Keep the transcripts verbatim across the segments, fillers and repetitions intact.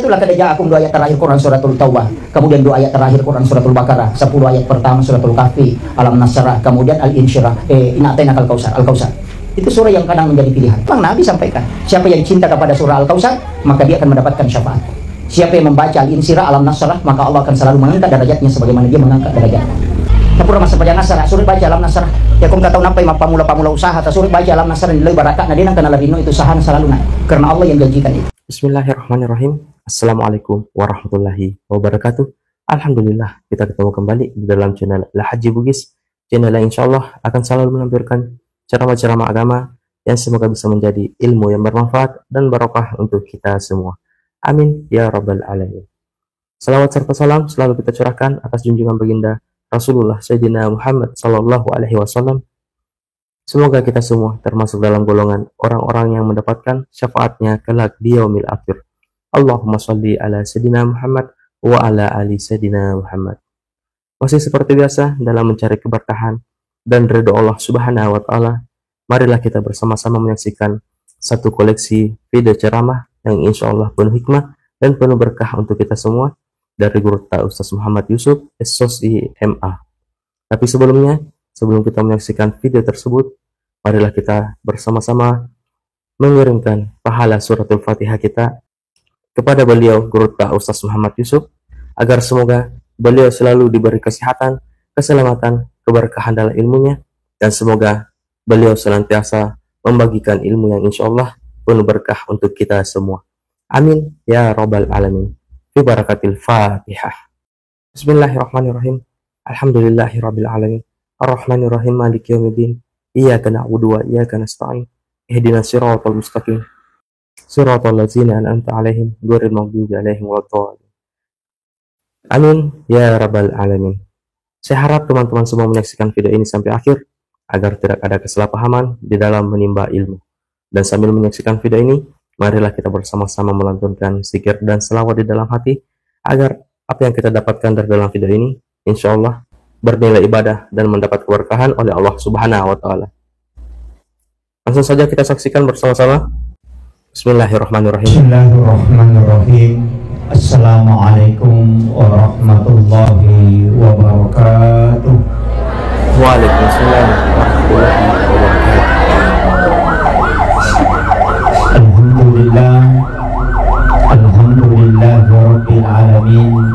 Laqad ja'akum, dua ayat terakhir Quran suratul Taubah, kemudian dua ayat terakhir Quran suratul Baqarah, sepuluh ayat pertama suratul Kahfi, Alam Nasrah, kemudian Al-Insyirah, eh, Inna A'tainakal Kautsar, Al-Kautsar. Itu surah yang kadang menjadi pilihan. Memang Nabi sampaikan, siapa yang cinta kepada surah Al-Kautsar, maka dia akan mendapatkan syafaat. Siapa yang membaca Al-Insyirah, Alam Nasrah, maka Allah akan selalu mengangkat derajatnya sebagaimana dia mengangkat derajat. Tapura masa baca Nasrah, suruh baca Alam Nasrah. Ya, kong kata nappai mappammula-pammula usaha, ta suruh baca Alam Nasrah, nilai barakatna, dia nang kenal rino itu sahana selalu naik. Karena Allah yang janjikan itu. Bismillahirrahmanirrahim. Assalamualaikum warahmatullahi wabarakatuh. Alhamdulillah, kita ketemu kembali di dalam channel La Haji Bugis, channel yang insya Allah akan selalu menampilkan ceramah-ceramah agama yang semoga bisa menjadi ilmu yang bermanfaat dan barokah untuk kita semua. Amin ya rabbal alamin. Salawat serta salam selalu kita curahkan atas junjungan baginda Rasulullah Sayyidina Muhammad sallallahu alaihi wasallam. Semoga kita semua termasuk dalam golongan orang-orang yang mendapatkan syafaatnya kelak di yaumil akhir. Allahumma salli ala Sayyidina Muhammad wa ala ali Sayyidina Muhammad. Masih seperti biasa, dalam mencari keberkahan dan ridho Allah Subhanahu wa Ta'ala, marilah kita bersama-sama menyaksikan satu koleksi video ceramah yang insya Allah penuh hikmah dan penuh berkah untuk kita semua dari Gurutta Ustaz Muhammad Yusuf, S.Sos, M.A. Tapi sebelumnya, sebelum kita menyaksikan video tersebut, marilah kita bersama-sama mengirimkan pahala suratul Fatihah kita kepada beliau, Gurutta Ustaz Muhammad Yusuf, agar semoga beliau selalu diberi kesehatan, keselamatan, keberkahan dalam ilmunya, dan semoga beliau senantiasa membagikan ilmu yang insya Allah penuh berkah untuk kita semua. Amin ya rabbal alamin. Fi barakatil Fatihah. Bismillahirrahmanirrahim. Alhamdulillahirabbil alamin. Arrahmanirrahim. Maliki yaumiddin. Iyyaka na'budu wa iyyaka nasta'in. Ihdinas siratal mustaqim. Siratal ladzina an'amta 'alaihim ghairil maghdubi 'alaihim waladdallin. Amin ya rabbal alamin. Saya harap teman-teman semua menyaksikan video ini sampai akhir agar tidak ada kesalahpahaman di dalam menimba ilmu. Dan sambil menyaksikan video ini, marilah kita bersama-sama melantunkan zikir dan selawat di dalam hati, agar apa yang kita dapatkan dari dalam video ini, insya Allah, bernilai ibadah dan mendapat keberkahan oleh Allah Subhanahu wa Ta'ala. Langsung saja kita saksikan bersama-sama. Bismillahirrahmanirrahim. Bismillahirrahmanirrahim. Assalamualaikum warahmatullahi wabarakatuh. Waalaikumsalam warahmatullahi wabarakatuh. Alhamdulillah. Alhamdulillahirabbil alamin.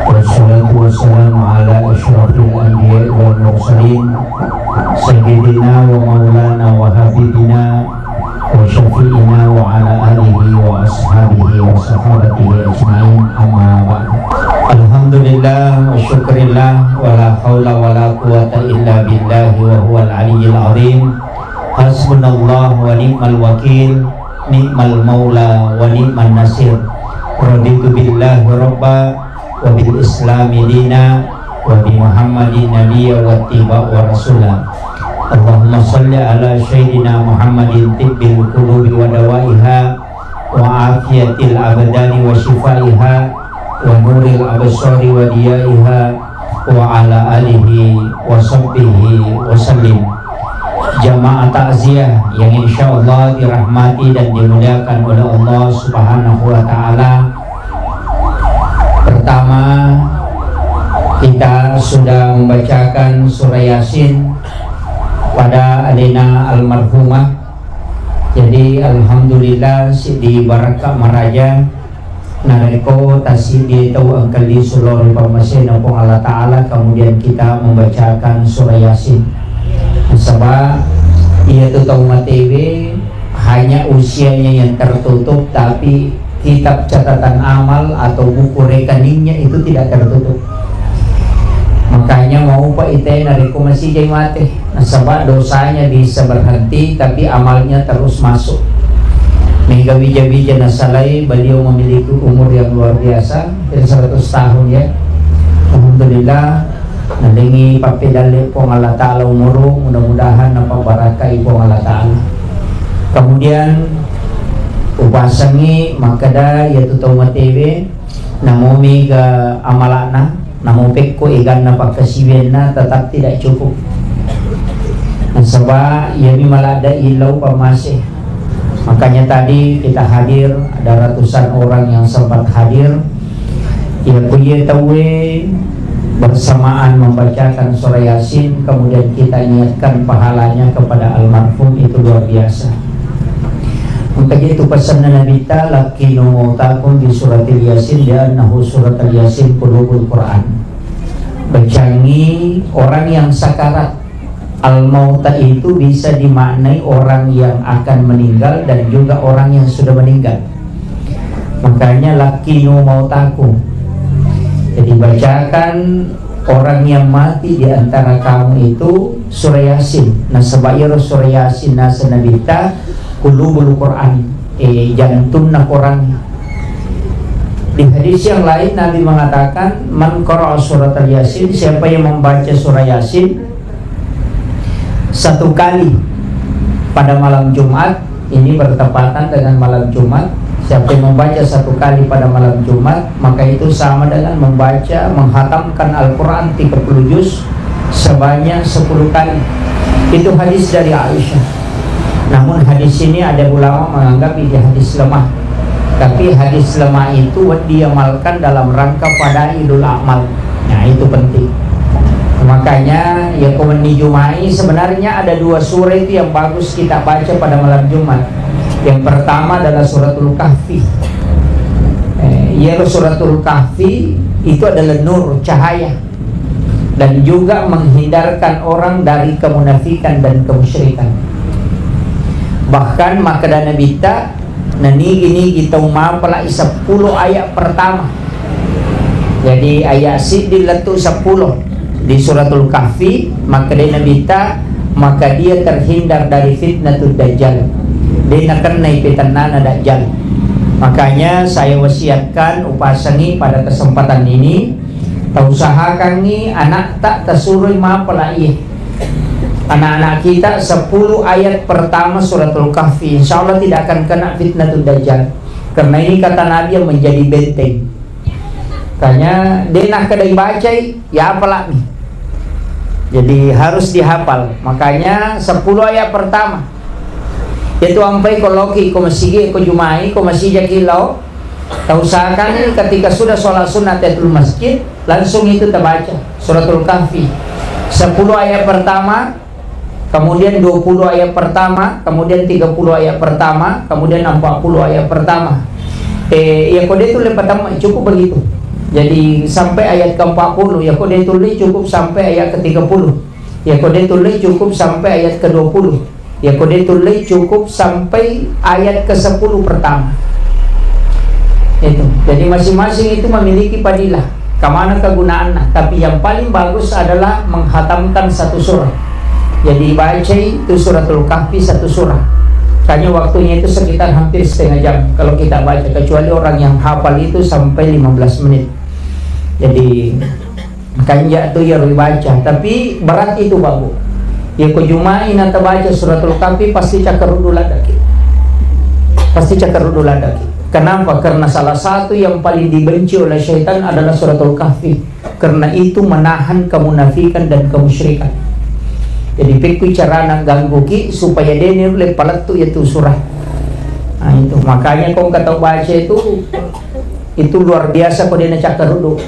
Wassalatu wassalamu ala asyrafil anbiya'i wal mursalin, sayyidina wa maulana wa habibina wa syafi'ina wa ala alihi wa ashabihi wa sahabatihi ajma'in, amma ba'du. Alhamdulillah wa syukrillah, wa la haula wa la quwwata illa billahi wa huwal aliyyil azim. Hasbunallah wa ni'mal wakil, ni'mal maula wa ni'man nasir. Raditu billahi rabba, wa bil islami dina, wa bi Muhammadin nabiyya wa tiba wa rasula. Allahumma salli ala sayyidina Muhammadin tibbil qulubi wa dawaiha, wa afiyatil abdani wa shifaiha, wa nuril absari wa diyaiha, wa ala alihi wa sahbihi wa sallim. Jamaah takziah yang insya Allah dirahmati dan dimuliakan oleh Allah Subhanahu wa Ta'ala. Pertama, kita sudah membacakan surah Yasin pada alena almarhumah. Jadi, alhamdulillah, siddi barakka maraja narekko tasiddi tau engka lisu lao ri pammasena Puang Allah Ta'ala, kemudian kita membacakan surah Yasin. Nasaba iyatu tau matewe hanya usianya yang tertutup, tapi kitab catatan amal atau buku rekeningnya itu tidak tertutup. Makanya maupa ite narekko masijai mate, nasaba dosanya bisa berhenti, tapi amalnya terus masuk. Mega wija-wija nasalai, beliau memiliki umur yang luar biasa, hampir seratus tahun, ya. Alhamdulillah, nalengi pappedalle Puang Allah Ta'ala umuru, mudah-mudahan napabarakai Puang Allah Ta'ala. Kemudian, upasengi makkeda, iyatu tau matewe, namo mega amala'na, namo pekko eganna pakkasiwianna, tetap tidak cukup. Nasaba iyami maladde illau pammase. Makanya tadi kita hadir, ada ratusan orang yang sempat hadir. Ya, kuye tawe bersamaan membacakan surah Yasin, kemudian kita niatkan pahalanya kepada almarhum, itu luar biasa. Maka itu pesan Nabi ta, "Laqqinu mautakum bi suratil Yasin, li'annahu suratul Yasin qulubul Quran." Bacangi orang yang sakarat. Al-mauta itu bisa dimaknai orang yang akan meninggal dan juga orang yang sudah meninggal. Makanya, "Laqqinu mautakum." Jadi, bacakan orang yang mati di antara kamu itu surah Yasin. Nasaba iyaro surah Yasin naseng Nabi ta qulubul Quran, eh, jantunna Quran. Di hadis yang lain, Nabi mengatakan, "Man qara'a suratal Yasin," siapa yang membaca surah Yasin satu kali pada malam Jumat, ini bertepatan dengan malam Jumat, siapa yang membaca satu kali pada malam Jumat, maka itu sama dengan membaca, menghatamkan Al-Quran tiga puluh juz sebanyak sepuluh kali. Itu hadis dari Aisyah. Namun, hadis ini ada ulama menganggap ini hadis lemah. Tapi hadis lemah itu diamalkan dalam rangka fadailul amal. Nah, itu penting. Makanya, ya, ko wenni Jumai, sebenarnya ada dua surah itu yang bagus kita baca pada malam Jumat. Yang pertama adalah Suratul Kahfi. Eh, iyaro Suratul Kahfi itu adalah nur, cahaya, dan juga menghindarkan orang dari kemunafikan dan kemusyrikan. Bahkan makkeda Nabitta, nanigi-nigi tau mapalai sepuluh ayat pertama. Jadi, ayat siddi lettu sepuluh di Suratul Kahfi, makkeda Nabitta, maka dia terhindar dari fitnatud dajjal. De nakennai petennana dajjal. Makanya saya wasiatkan, upasangi pada kesempatan ini, tausahakangngi anakta tasuroi mapalai anak-anak kita sepuluh ayat pertama Suratul Kahfi. Insya Allah tidak akan kena fitnatud dajjal. Karena ini kata Nabi yang menjadi benteng. Makanya, de nakkeda ibacai, ya apalami. Jadi, harus dihafal. Makanya, sepuluh ayat pertama. Itu ampai ko loki, ko masigi, ko Jumai, ko masijaki lao. Tausahakan ketika sudah sholat sunnah tahiyatul masjid, langsung itu tabaca Suratul Kahfi. Sepuluh ayat pertama, kemudian dua puluh ayat pertama, kemudian tiga puluh ayat pertama, kemudian empat puluh ayat pertama. Eh, ya, ko de tulle patamma, cukup begitu. Jadi, sampai ayat ke empat puluh, ya, ko de tulle cukup sampai ayat ke tiga puluh. Ya, ko de tulle cukup sampai ayat ke dua puluh. Ya, ko de tulle cukup sampai ayat ke sepuluh pertama. Itu. Jadi, masing-masing itu memiliki fadilah. Kemana kegunaannya? Tapi yang paling bagus adalah menghatamkan satu surah. Jadi, baca itu Suratul Kahfi satu surah. Hanya waktunya itu sekitar hampir setengah jam kalau kita baca, kecuali orang yang hafal itu sampai lima belas menit. Jadi, kanja tu ya ribaca, tapi berat itu, Pak, Bu. Ya, ko Jumai na tabaca Suratul Kahfi, pasti cakkaruddu laddaki. Pasti cakkaruddu laddaki. Kenapa? Karena salah satu yang paling dibenci oleh syaitan adalah Suratul Kahfi. Karena itu menahan kemunafikan dan kemusyrikan. Jadi, pekkui carana gangguki supaya dene ulle palettu ya tu surah. Nah, itu. Makanya ko engka tau baca itu, itu luar biasa ko dena cakkaruddu.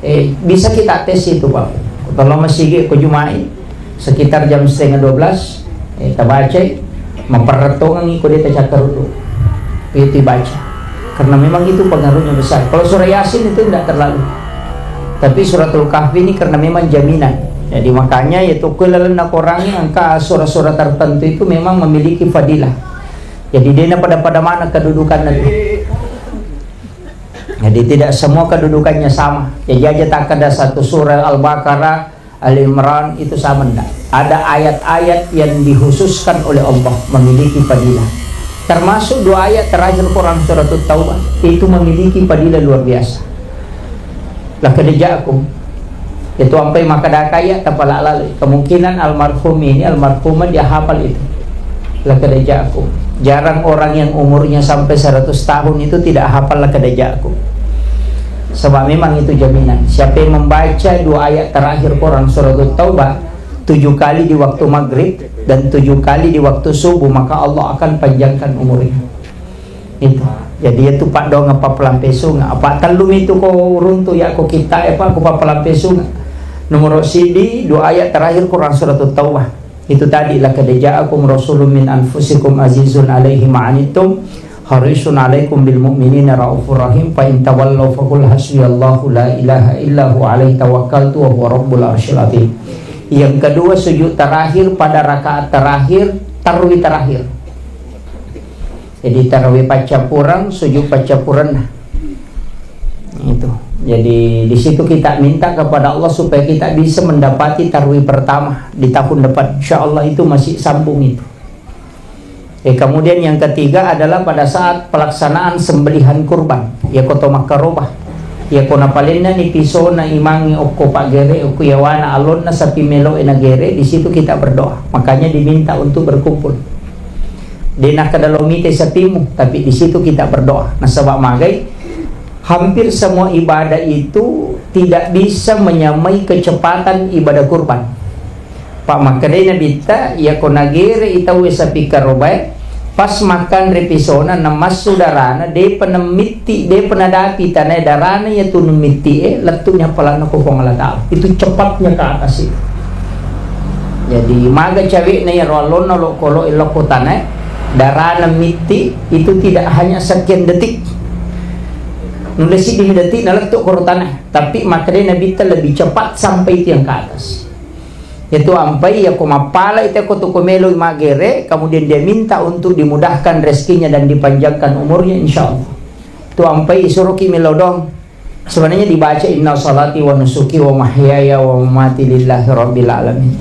Eh, bisa kita tes itu, Pak. Kalau masih ko Jumai, sekitar jam setengah dua belas, eh, tabacai, maperrettongangi ko de tacakkaruddu. Itu baca. Karena memang itu pengaruhnya besar. Kalau surah Yasin itu tidak terlalu. Tapi Suratul Kahfi ini karena memang jaminan. Jadi, makanya ya tu ko lalenna Quran, angka surah-surah tertentu itu memang memiliki fadilah. Jadi, dena pada-pada mana kedudukannya tu. Jadi, tidak semua kedudukannya sama. Jadi, aja tak ada satu surah Al-Baqarah, Ali Imran itu sama, ndak. Ada ayat-ayat yang dikhususkan oleh Allah, memiliki fadilah. Termasuk dua ayat terakhir Quran, Suratut Taubah, itu memiliki fadilah luar biasa. Laqad ja'akum. Itu ampai makkeda kaya tapala lalu. Kemungkinan almarhum ini, almarhumah dia hafal itu. Laqad ja'akum. Jarang orang yang umurnya sampai seratus tahun itu tidak hafal laqad ja'akum. Sebab memang itu jaminan. Siapa yang membaca dua ayat terakhir Quran Suratul Taubah, tujuh kali di waktu maghrib dan tujuh kali di waktu subuh, maka Allah akan panjangkan umurnya. Itu. Jadi, itu paddoang apa pelampe sunga. Apa tellu itu ko runtu ya ko kita, apa ko pelampe sunga. Nomor sidi, dua ayat terakhir Quran Surat Taubah. Itu tadi, "Laqad ja'akum rasulun min anfusikum azizun alaihi ma'anittum harisun alaikum bil mu'minina raufur rahim, fa in tawallau faqul hasbiyallahu la ilaha illa huwa alaihi tawakkaltu wa huwa rabbul arsyil azim." Yang kedua, sujud terakhir pada rakaat terakhir, tarwi terakhir. Jadi, tarawih paccappureng, sujud paccappureng. Itu. Jadi, di situ kita minta kepada Allah supaya kita bisa mendapati tarwi pertama di tahun depan. Insya Allah itu masih sambung itu. Eh, kemudian yang ketiga adalah pada saat pelaksanaan sembelihan kurban. Ya koto makkarobah. Ya ko napalenna ni pisona imangi okko paggere, okko yawana alonna sapi melo e nagere, di situ kita berdoa. Makanya diminta untuk berkumpul. De nakkeda lo mite sapimu, tapi di situ kita berdoa. Nasaba magai, hampir semua ibadah itu tidak bisa menyamai kecepatan ibadah kurban. Pak makkedai Nabitta, iya ko nagere i tauwe sapi karobae, pas makkanre pisona, namassu darana, depa nemmitti, depa nadapi tanae darana, iya tu nemmitti e, lettu nyapalanna ko Puang Allah Ta'ala. Itu cepatnya ke atas itu. Jadi, maga cawe'na iyaro allonna lo-, kolo lokko tanae, darana mitti itu tidak hanya sekian detik. Nulle siddi detik nalettu koro tanae, tapi makkedai Nabitta lebih cepat sampai itu yang ke atas. Itu ampai iya ko mappala itu ko tu ko melo magere, kemudian dia minta untuk dimudahkan rezekinya dan dipanjangkan umurnya, insya Allah. Tu ampai isuroki melo dong. Sebenarnya dibaca, "Inna salati wa nusuki wa mahyaya wa mamati lillahi rabbil alamin."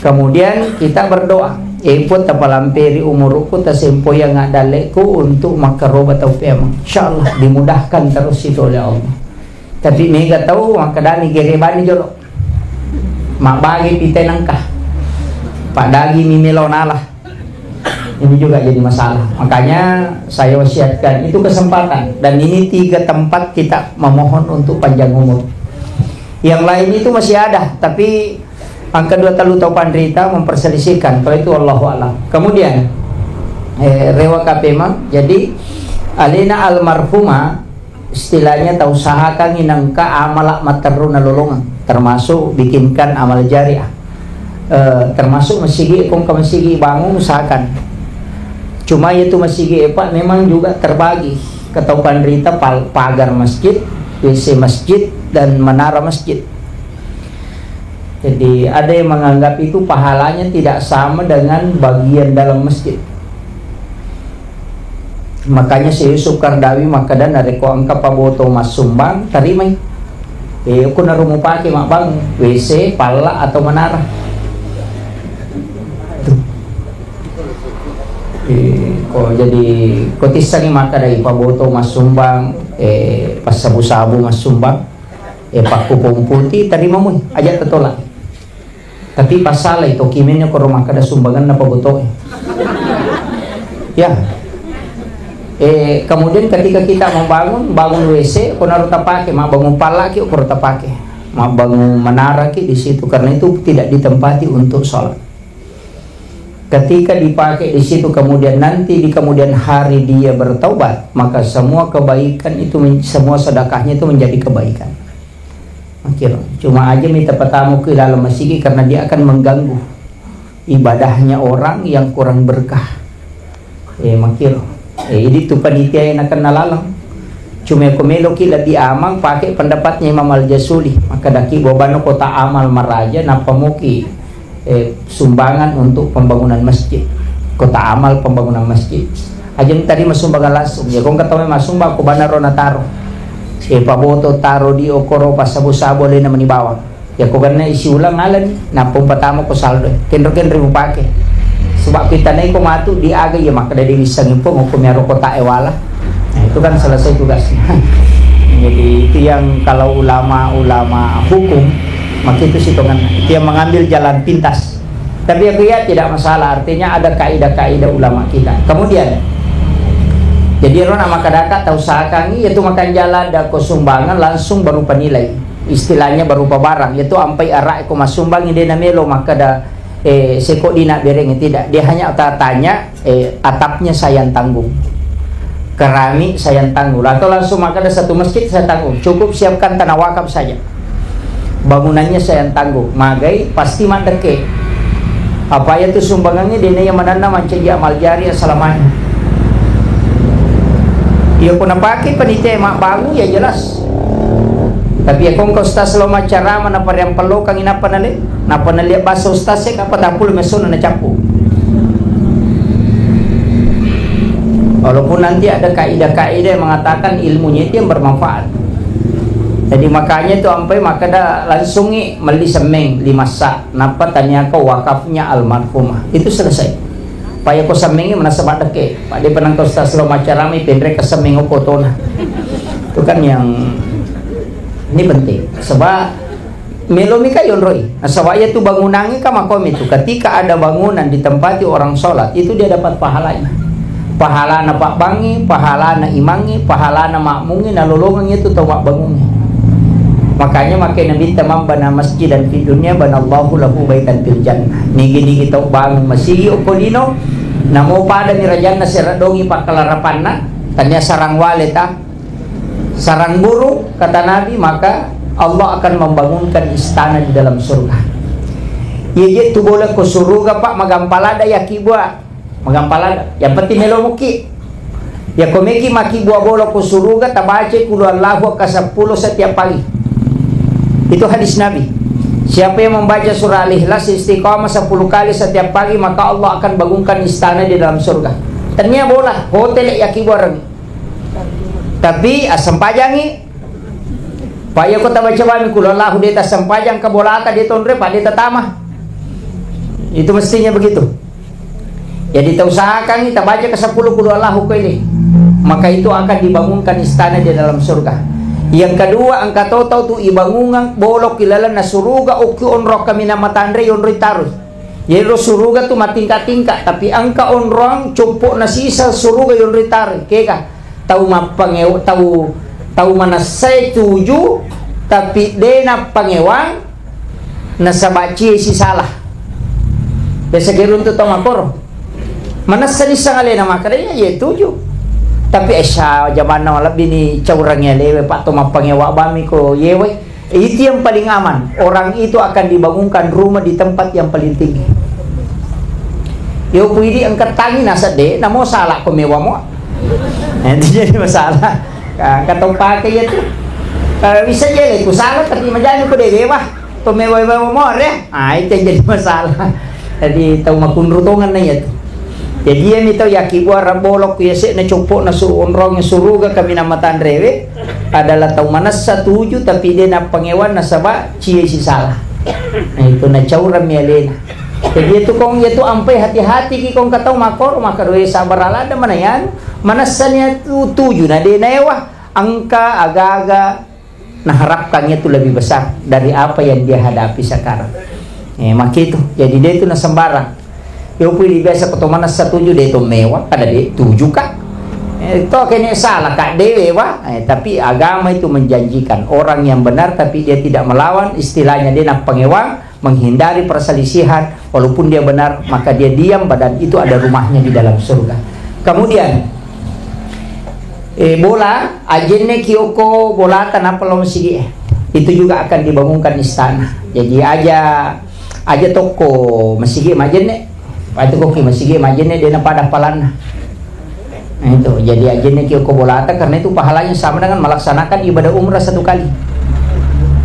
Kemudian kita berdoa, "E Puang, tapalamperi umurukku, tasempoyang addalleku untuk makkaroba tau peamang." Insya Allah dimudahkan terus itu oleh Allah. Tapi mega tau makkedani gere bani jolo. Mabbagi pite nengka. Padagi mi melo nala. Ini juga jadi masalah. Makanya saya wasiatkan, itu kesempatan. Dan ini tiga tempat kita memohon untuk panjang umur. Yang lain itu masih ada, tapi angka dua tellu tau panrita memperselisihkan. Kalau itu, Allahu a'lam. Kemudian, eh, rewa kapemang. Jadi, alena almarhumah istilahnya tausahakangngi nengka amala materru nalolongeng, termasuk bikinkan amal jariah. Eh, termasuk masigi, kongka masigi bangun, usahakan. Cuma itu masigi, eh, Pak, memang juga terbagi ke tau panrita pal-, pagar masjid, W C masjid, dan menara masjid. Jadi, ada yang menganggap itu pahalanya tidak sama dengan bagian dalam masjid. Makanya si Yusuf Kardawi makkeda, narekko engka paboto massumbang, tarimai. Eh, okko naro mupake mabbangung W C, palla, atau menara. Tuh. Eh, ko jadi, ko tissangi makkeda, eh, paboto massumbang, eh, passabu-sabu massumbang, eh, pakkupomputi, tarimamui, aja tetolak. Tapi pasala itu kimennya koro makkeda sumbanganna pabotoe. Ya. Eh, kemudian ketika kita membangun, bangun W C, konaro tapake, mabbangun pallaki, koro tapake. Mabbangun menaraki di situ, karena itu tidak ditempati untuk sholat. Ketika dipakai di situ, kemudian nanti di kemudian hari dia bertaubat, maka semua kebaikan itu men-, semua sedekahnya itu menjadi kebaikan. Makkiro. Cuma aja mita patamu ke dalam masigi karena dia akan mengganggu ibadahnya orang yang kurang berkah. Eh, makkiro. Eh, idi tu panitia yang akan nalaleng. Cuma ko meloki lebih aman pakai pendapatnya Imam Al-Jasuli. Maka daki bobano kota amal maraja, napa moki eh, sumbangan untuk pembangunan masjid, kota amal pembangunan masjid. Aja tadi masumbangan langsung. Ya, kong ketemu massumbang ko bana ro nataro. Eh, paboto taro di okoro pasabo-sabo lena meni bawang. Ya, ko ganna isi ulang alani, napung patama ko saldo. Kenro-kenro mupake. Sebab kita naik ko matu di aga ya maka dari wisang pong ko miaro kota ewala. Nah, itu kan selesai tugasnya. Jadi, itu yang kalau ulama-ulama hukum, maka itu sitongan. Itu yang mengambil jalan pintas. Tapi aku ya tidak masalah, artinya ada kaidah-kaidah ulama kita. Kemudian, jadi ro nak makan dakat, tak usahakan, iya tu makan jalan, ada ko sumbangan, langsung baru penilai. istilahnya berupa barang, yaitu ampai araq ko massumbangngi, de namelo makkeda, eh, seko dina bereng, tidak. Dia hanya ta-, tanya, eh, atapnya saya yang tanggung, keramik saya yang tanggung, atau langsung makkeda satu masjid saya tanggung, cukup siapkan tanah wakaf saja, bangunannya saya yang tanggung. Magai pasti maddekke. Apa iya tu sumbangangnge, dena iya manenna mancaji amal jariah selamanya. Iya ko napake panitia mabbangung, ya jelas. Tapi iya ko engka ustaz lao maccarama, napariampellokangngi, nappa nale-, nappa nalia basa ustaz e, kapang tappulo mesona nacappu. Walaupun nanti ada kaidah-kaidah yang mengatakan ilmunya itu yang bermanfaat. Jadi makanya itu ampai makkeda langsungngi melli semmeng lima sak, nappa taniaka wakafnya almarhumah. Itu selesai. Paya ko semmengngi manassa maddekke. Pak, de penang ko ustaz lo maccarama, penre ke semmeng okko tona. Itu kan yang ini penting. Sebab melo mika yonroi. Nasaba iya tu bangunangnge ka makomi tu. Ketika ada bangunan ditempati orang sholat, itu dia dapat pahalanya. Pahalana pabbangngi, pahalana imangngi, pahalana makmungngi, nalolongengngi tu tau mabbangungngi. Makanya makkeda Nabitta, "Man bana masjidan fid dunya, banallahu lahu baitan fil jannah." Nigi-nigi tau bangung masigi okko lino, namo padami rajanna sereddongi pakkalarapanna, tania sarang wale ta, sarang burung, kata Nabi, maka Allah akan membangunkan istana di dalam surga. Iya je tu bola ko suruga, Pak, magampa lada yaki bua. Magampa lada. Yang penting melo muki. Ya ko meki maki bua bola ko suruga, tabaca kulu Allahu ka seppulo setiap pagi. Itu hadis Nabi. Siapa yang membaca surah Al-Ikhlas istiqamah sepuluh kali setiap pagi, maka Allah akan bangunkan istana di dalam surga. Tania bola, hotel yaki bua reng. Tapi assempajangngi. Pak, iya ko tabaca bami kulu Allahu, de tassempajang ka bolata, de tonre, Pak, de tatama. Itu mestinya begitu. Jadi tausahakangngi tabaca ke seppulo kulu Allahu ko ini. Maka itu akan dibangunkan istana di dalam surga. Yang kedua, engka to tau tu ibangungang bolok ilalenna suruga, okki onrong kaminang matanre yonroi taroi. Yero suruga tu matingka-tingka, tapi engka onrong coppo'na sisa suruga yonroi taroi. Kega? Tau mappangew-, tau, tau manessai tuju, tapi de nappangewang, nasaba cie sisala. Biasa ke runtu tau makkoro. Manessa nisseng alena makkeda, "Iya, iya tuju." Tapi esa jamanna malebbi ni caurang alewe, Pak, to mappangewa bami ko yewe. Itu yang paling aman. Orang itu akan dibangunkan rumah di tempat yang paling tinggi. Yo, puidi engka tangi naseng de, namo salah ko mewa mo. Itu jadi masalah. Ka-, engka tau pake iya tu. Kalau bisa je le, ku salah, tapi majani ko de wewa. To mewa-mewa mo re. Ah, itu yang jadi masalah. Jadi tau makunru tongenna iya tu. Jadi iya mi tau yaki bua rabbolok ku yase na coppo'na su-, onrong suruga kaminang matanrewe. Adalah tau manessa tuju, tapi de nappangewang nasaba cie sisala. Nah, itu nacaurang mi alena. Jadi itu kong, itu ampai hati-hati ki kong katau makkoro, maka doe sabar alada manayanu, manessa ni tu tuju na de naewa, engka aga-aga naharapkan itu lebih besar dari apa yang dia hadapi sekarang. Eh, maka itu. Jadi de itu na sembarang. Yo pui biasa ko to manessa tuju de to mewa, kada de tuju ka. Eh, to kene salah ka de wewa. Eh, tapi agama itu menjanjikan orang yang benar tapi dia tidak melawan, istilahnya de nappangewang, menghindari perselisihan, walaupun dia benar, maka dia diam, badan itu ada rumahnya di dalam surga. Kemudian, eh, bola, ajenne ki okko bolata nappa lao masigi e. Itu juga akan dibangunkan istana. Jadi aja Aja tokko masigi majenne. Patu ko ki masigi majenne, de napada palanna. Nah, itu. Jadi ajenne ki ko bolata, karena itu pahalanya sama dengan melaksanakan ibadah umrah satu kali.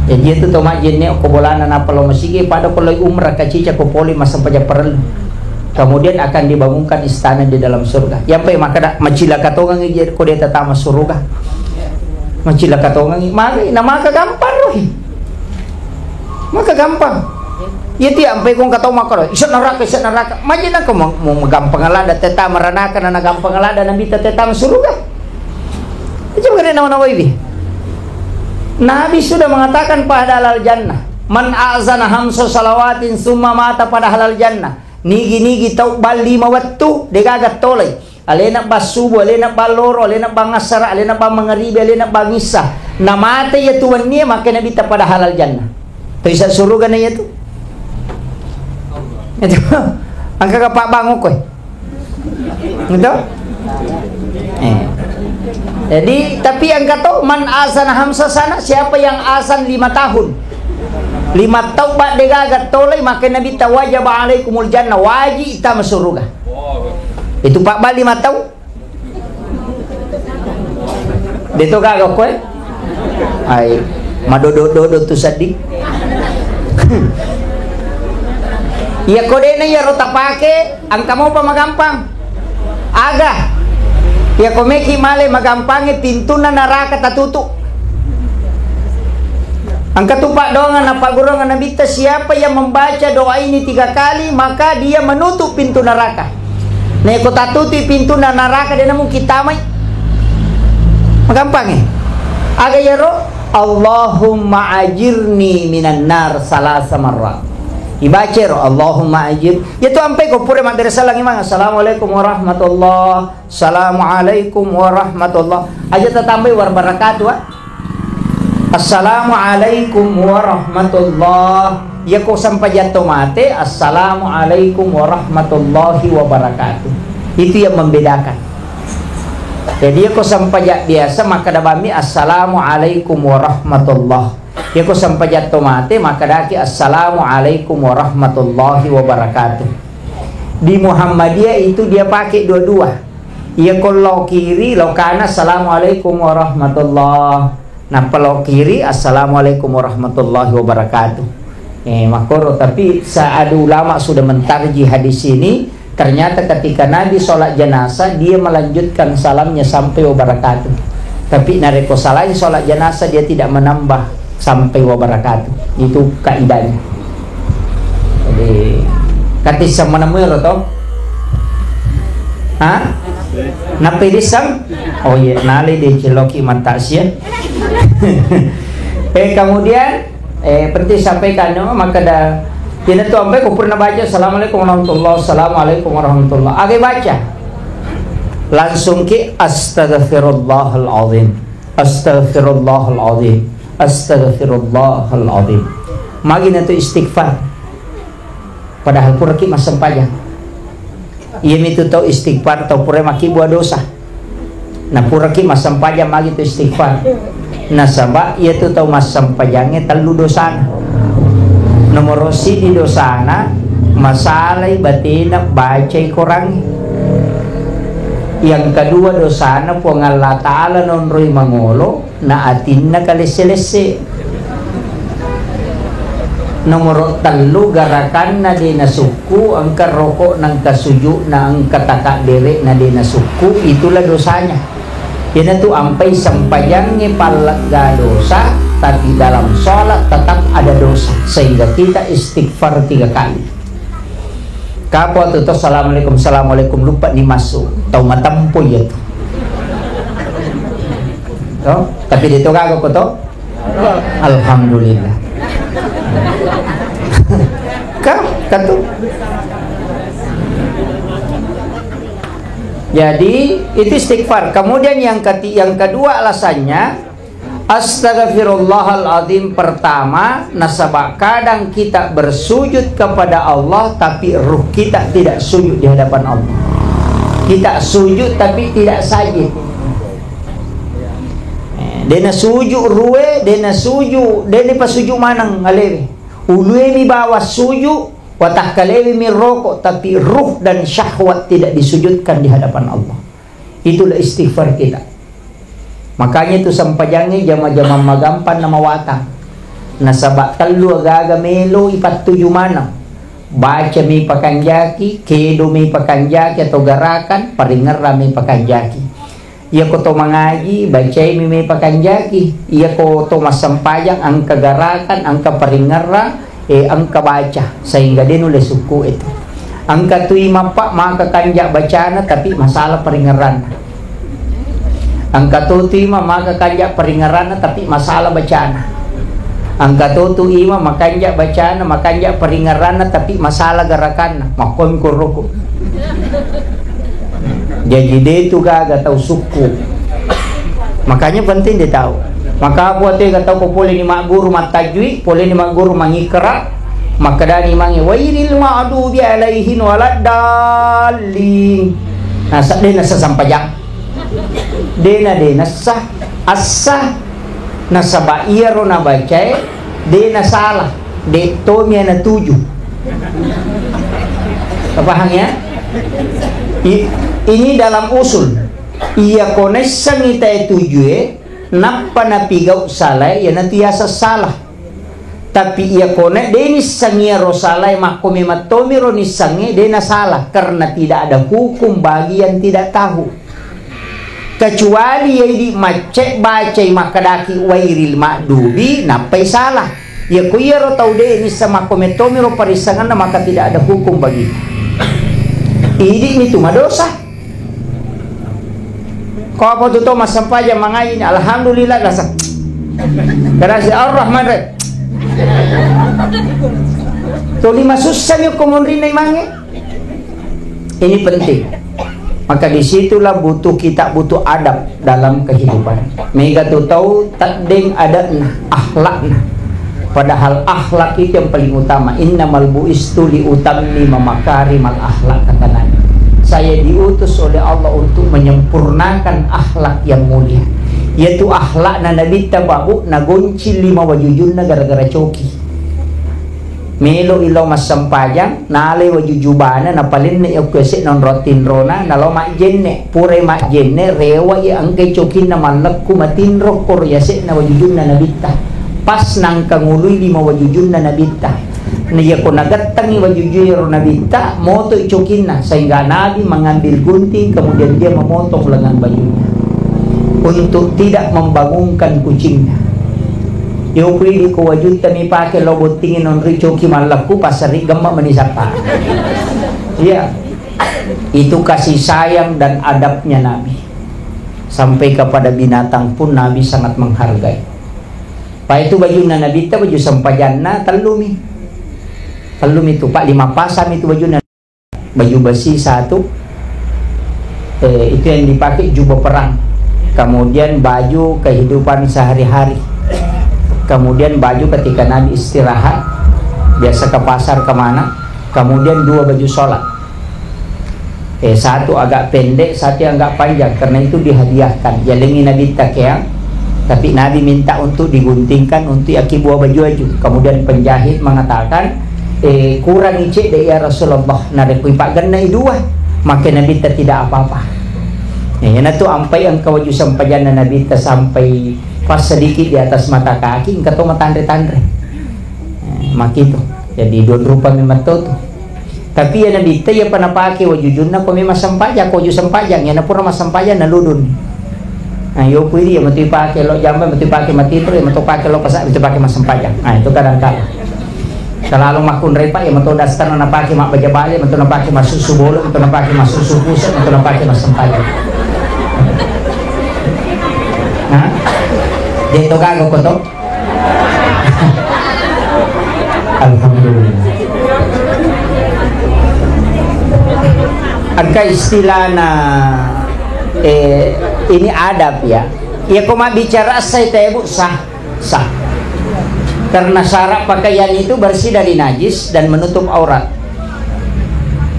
Jadi itu to majenne ko bolana nappa lao masigi, pada ko lao umrah kacica ko poli massempajang parellu. Kemudian akan dibangunkan istana di dalam surga. Yampai makkeda, macilaka tongengi ko de tatama suruga. Macilaka tongengi. Mari, na maka gampang rohi. Maka gampang. Iya, tiampai kong katau makkoro, "Isa neraka, isa neraka." Maji nako mau, mau gampang lada teta meranaka, na gampang lada nabi teta suruga. Itu bukan nama Nawawi. Nabi sudah mengatakan pada halal jannah, "Man azana hamsa salawatin summa mata pada halal jannah." Nigi-nigi tau bal lima wettu, degaga tolai. Alena bang subuh, alena bang loro, alena bang asara, alena bang mangaribi, alena bang issa. Namate iya tu wennie, makkeda Nabitta pada halal jannah. To isa suruga na iya tu. Itu. Engka ka pabbango koe. Gitu? Eh. Jadi, tapi engka to, "Man azana hamsa sana," siapa yang azan lima tahun. Lima tau badde gaga tolai, makkeda Nabitta, "Wajaba alaikumul jannah," wajib tama suruga. Itu pabba lima tau. De to gaga koe? Ai, madodo-dodo tu seddi. Iya ko dena iyaro tapake, engka mopa magampang. Aga. Iya ko meki male magampangi pintunna naraka tatutu. Engka tu paddoangeng napaggurungang Nabitta, siapa yang membaca doa ini tiga kali, maka dia menutup pintu neraka. Naiko tatutui pintunna naraka, de namungkin tamai. Magampangi. Aga iyaro? "Allahumma ajirni minan nar" salasa marrat. Ibaca ro, "Allahumma ajir." Iya tu ampai ko pura mabbere salang imang, "Assalamualaikum warahmatullah. Assalamualaikum warahmatullah." Aja tatambai warahmatullahi wabarakatuh, ah. "Assalamualaikum warahmatullah." Iya ko sempajang to mate, "Assalamualaikum warahmatullahi wabarakatuh." Itu yang membedakan. Jadi, iya ko sempajang biasa, makkeda bammi, "Assalamualaikum warahmatullah." Iya ko sempajang to mate, makkedaki, "Assalamualaikum warahmatullahi wabarakatuh." Di Muhammadiyah itu dia pakai dua-dua. Iya ko lao kiri, lao kana, "Assalamualaikum warahmatullah." Nappa lao kiri, "Assalamualaikum warahmatullahi wabarakatuh." Eh, makkoro, tapi seada ulama sudah mentarji hadis ini, ternyata ketika Nabi sholat jenazah, dia melanjutkan salamnya sampai wabarakatuh. Tapi narekko salaing sholat jenazah, dia tidak menambah sampai wabarakatuh. Itu kaidahnya. Jadi, katisseng menemui ro to? Ha? Nappi disseng? Oh iya, nale de celoki mantaksia. Eh, kemudian, eh, penting sampaikan, no, maka da, ina tu ampai ko purna baca, "Assalamualaikum warahmatullah, assalamualaikum warahmatullah." Age baca. Langsung ki, "Astaghfirullahal azim. Astaghfirullahal azim. Astaghfirullahal azim." Magi na tu istighfar. Padahal puraki massempajang. Iya mitu tau istighfar, tau pura makkibua dosa. Na puraki massempajang magi tu istighfar. Nasaba iya tu tau massempajangnge tellu dosana. Nomoro sidi dosana, masalai batena bacai korangnge. Yang kedua dosana, Puang Allah Ta'ala nonroi mangolo, na atinna kalesse-lesse. Nomoro tellu, garakanna de nasukku, engka roko, na engka suju, na engka takabere, na de nasukku, itulah dosanya. Iyanatu ampai sempajangnge pallegga dosa, tapi dalam sholat tetap ada dosa, sehingga kita istighfar tiga kali. Kapo tu to, "Assalamualaikum, assalamualaikum," lupa ni masuk. Tau matempo iya tu. To, tapi de to gaga ko to? Alhamdulillah. Ka, ka tu. Jadi, itu istighfar. Kemudian yang keti-, yang kedua alasannya, Astaghfirullahaladzim pertama, nasaba kadang kita bersujud kepada Allah, tapi ruh kita tidak sujud di hadapan Allah. Kita sujud, tapi tidak sajid. Eh, dena sujud ruhe, dena sujud, dena pasuju maneng alewe. Ulue mi bawa sujud, watakkalewemi roko, tapi ruh dan syahwat tidak disujudkan di hadapan Allah. Itulah istighfar kita. Makanya tu sempajangnge jama-jamang magampang na mawatang. Nasaba tellu agaga melo ipattuju maneng. Baca mi pakanjaki, kedo mi pakanjaki atau garakan, paringerra mi pakanjaki. Iya ko to mangaji, bacai mi mi pakanjaki. Iya ko to massempajang, engka garakan, engka paringerra, eh, engka baca, sehingga de nulle sukku itu. Engka tu imappa maka kanja bacana, tapi masalah paringerranna. Engka to tu ima maka kanja paringerranna, tapi masalah bacana. Engka to tu ima makanja bacana, makanja paringerranna, tapi masalah garakanna. Makkoni koroku. Jadi de tu gaga tau sukku. Makanya penting de tau. Maka apa tega tau ko pole ni magguru mattajui, pole ni magguru mangikra, makkedani mange, "Wairil ma'dubi alaihin waladdallin." Nah, sa-, de' nasa sampajang. De' na, de' nasa, asa, nasaba iyaro nabacae, de' nasala, de' tomi ana tuju. Paham ya? I-, ini dalam usul. Iya ko naissengngi tae tujue, nappa napigau salae, iyanatu yaseng salah. Tapi iya ko na de nissengngi iyaro salae, makko memang tomiro nissengnge, de nasala, karena tidak ada hukum bagi yang tidak tahu. Kecuali iya idi macce bacai makkedaki wairil ma'dubi, nappai salah. Iya ko iyaro tau de nisseng makko mettomiro parissengenna, maka tidak ada hukum bagi. Idi mitu madosa. Ko apa tu to massempajang mangaji ni, alhamdulillah, rasa. Karena si Ar-Rahman re. Tuli masussa mi ko monrinna imangnge. Ini penting. Maka disitulah butuh, kita butuh adab dalam kehidupan. Mega tu tau teddeng adabna, akhlakna. Padahal akhlak itu yang paling utama. "Innamal bu'istu li utammima makarimal akhlak," kata Nabi. "Saya diutus oleh Allah untuk menyempurnakan akhlak yang mulia." Yaitu akhlakna Nabitta, Pak Bu, nagonci lima wajujunna gara-gara coki. Melo ilo massempajang, nalai waju jubana, napalenne'i okko yase'na onrong tinrona, nalo majjenne. Purai majjenne, rewe'i engkai cokinna mallekku matinro koro yase'na wajujunna Nabitta. Pas nangka ngului lima wajujunna Nabitta. Na iyako nagettengi wajujue ro Nabitta, motoi cokinna, sehingga Nabi mengambil gunting, kemudian dia memotong lengan bajunya untuk tidak membangunkan kucingnya. Yo, pui di ko wajutta mi pake lo bottingi nonri coki mallekku, pasari gemma meni sappa. Iya. Itu kasih sayang dan adabnya Nabi. Sampai kepada binatang pun Nabi sangat menghargai. Pa itu bajunna Nabitta, baju sempajanna tellumi. Tellumi tu, Pak, lima pasang itu bajunna. Baju besi satu, eh, itu yang dipakai jubah perang. Kemudian baju kehidupan sehari-hari. Kemudian baju ketika Nabi istirahat, biasa ke pasar kemana. Kemudian dua baju sholat. Eh, satu agak pendek, satu yang agak panjang. Karena itu dihadiahkan. Yalengi Nabi takeang, tapi Nabi minta untuk diguntingkan untuk yaki buah baju-baju. Kemudian penjahit mengatakan, eh, kurangi cedde ya Rasulullah, narekko ipaggenna i dua, maka Nabitta tidak apa-apa. Ya, yana tu ampai engka waju sempajanna Nabitta sampai pas sedikit di atas mata kaki, engka to matanre-tanre. Eh, makitu. Jadi dua rupa memang to tu. Tapi ya Nabitta, iya pa napake wajujunna ko memang sempajang, ko waju sempajang, ya napura massempajang naludun. Nah, yo pui dia matu pake lo jamba, matu pake matitro, ya matu pake lo pasa, matu pake massempajang. Nah, itu kadang-kadang. Selalu makkunrai, Pak, ya matu daster napake mabbaja bale, matu napake massusu bolo, matu napake massusu pusa, matu napake massempajang. Nah, dia to gago ko to. Alhamdulillah. Engka istilahna, eh, ini adab ya. Ya, ko mabbicara sai tebu sah, sah. Karena syarat pakaian itu bersih dari najis dan menutup aurat.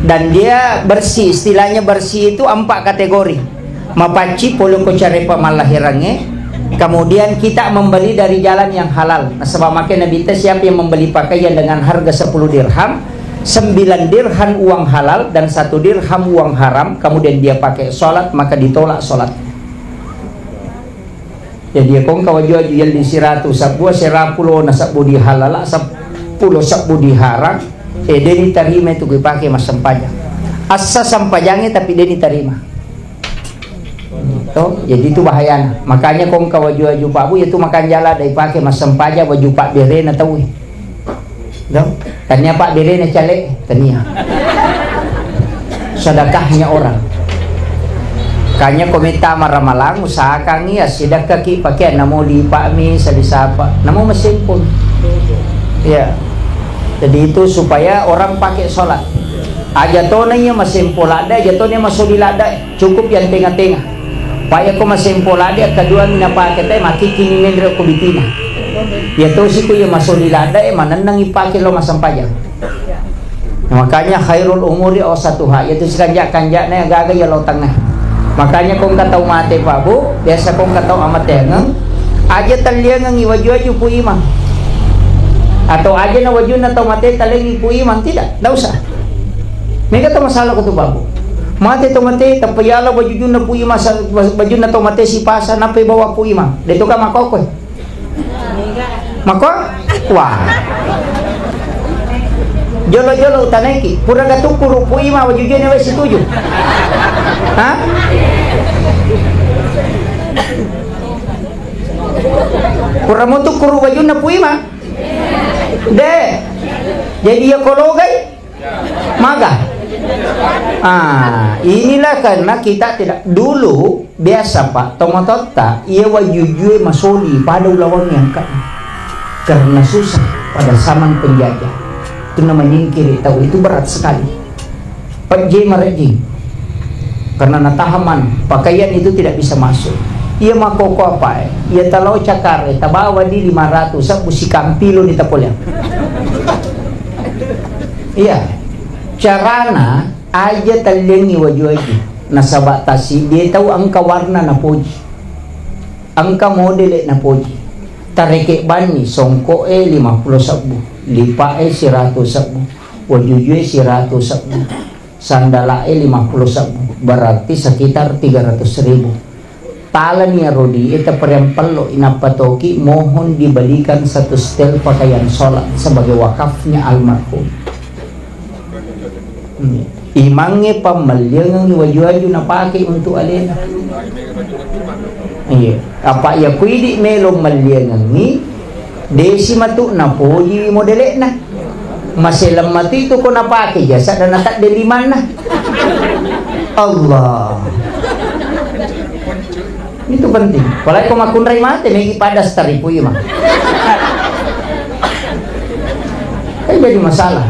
Dan dia bersih, istilahnya bersih itu empat kategori. Mapacci pole ko care pamallahirangnge, kemudian kita membeli dari jalan yang halal. Nasaba make Nabitta, siapa yang membeli pakaian dengan harga sepuluh dirham, sembilan dirham uang halal dan satu dirham uang haram, kemudian dia pakai sholat, maka ditolak sholatnya. Jadi, ya, kong kawaju-waju yang di siratu, sabbu serapulo na sabbu di halala, seppulo sabbu di haram, eh, de ditarima itu kui pake massempajang. Assa sempajangnya tapi de ditarima. To, jadi itu bahayana. Makanya kong kawaju-waju Pak Bu, itu makan jala dai pake massempajang waju Pak berena taui. To, tania Pak berena cale, tania. Sedekahnya orang. Kanya komita maramalang, usahakan iya sidakkaki pakai namo di Pak mi sadi sapa. Namo masempul. Ya. Jadi itu supaya orang pakai sholat. Aja tona iya masempul ada, aja tona iya masoli lada. Cukup yang tengah-tengah. Paya ko masempo lade, akkaduangi napake te, makikkini menre ko bitina. Iya tosi ko iya masoli lada e, manennang ipake lo masampajang. Makanya khairul umuri awsatuha, yaitu sikanja-kanjana agaga iya lo tengah. Makanya ko engka tau mate, Pak Bu, biasa ko engka tau amateangeng, aja talliangengi waju-waju Pu Imang. Atau aja na wajunna tau mate talengi Pu Imang, tidak, ndak usah. Mega to masalah ko tu, Pak Bu. Mate to mate, tappa yala wajujunna Pu Imang, sa-, wajunna to mate sipasa, nappa bawa Pu Imang. De to ka makokoi. Mako? Wah. Jolo-jolo utanaiki. Pura gatukkuru Pu Imang wajujunna wae situju. Ha? Pura mutukkuru wajunna Pu Imang? De. Jadi iya kologai? Maga? Ah, inilah karena kita tidak, dulu biasa, Pak, tomatotta, iya wajujue masoli pada ulawang yang ka-, karena susah pada zaman penjajah. Itu namanya nyingkiri tau, itu berat sekali. Pejje marejjing. Karena natahaman, pakaian itu tidak bisa masuk. Iya makoko apa, eh? Iya talau cakare, tabawa di lima ratus, sebbu sikampilo ni tapoleang. Iya. Carana aja talliangi waju-waju. Nasaba tasi, de tau engka warna napoji. Engka modele napoji. Tareke banni songko e lima puluh sebbu, lipa e siratu sebbu, wajujue siratu sebbu, sandala e lima puluh sebbu, berarti sekitar tiga ratus ribu. Talani arodi e, tapariampello, inappa toki mohon dibelikan satu setel pakaian sholat sebagai wakafnya almarhum. Imangnge pammalliangengngi waju-waju napake untuk alena. Iya. Apa iya kuidi melo malliangengngi, desi matu napoji modele'na. Maseleng matu itu ko napake jasa dan tadde limanna. Allah. Itu penting. Apalagi ko makkunrai mate, megi pada staripu ima. Kan jadi masalah.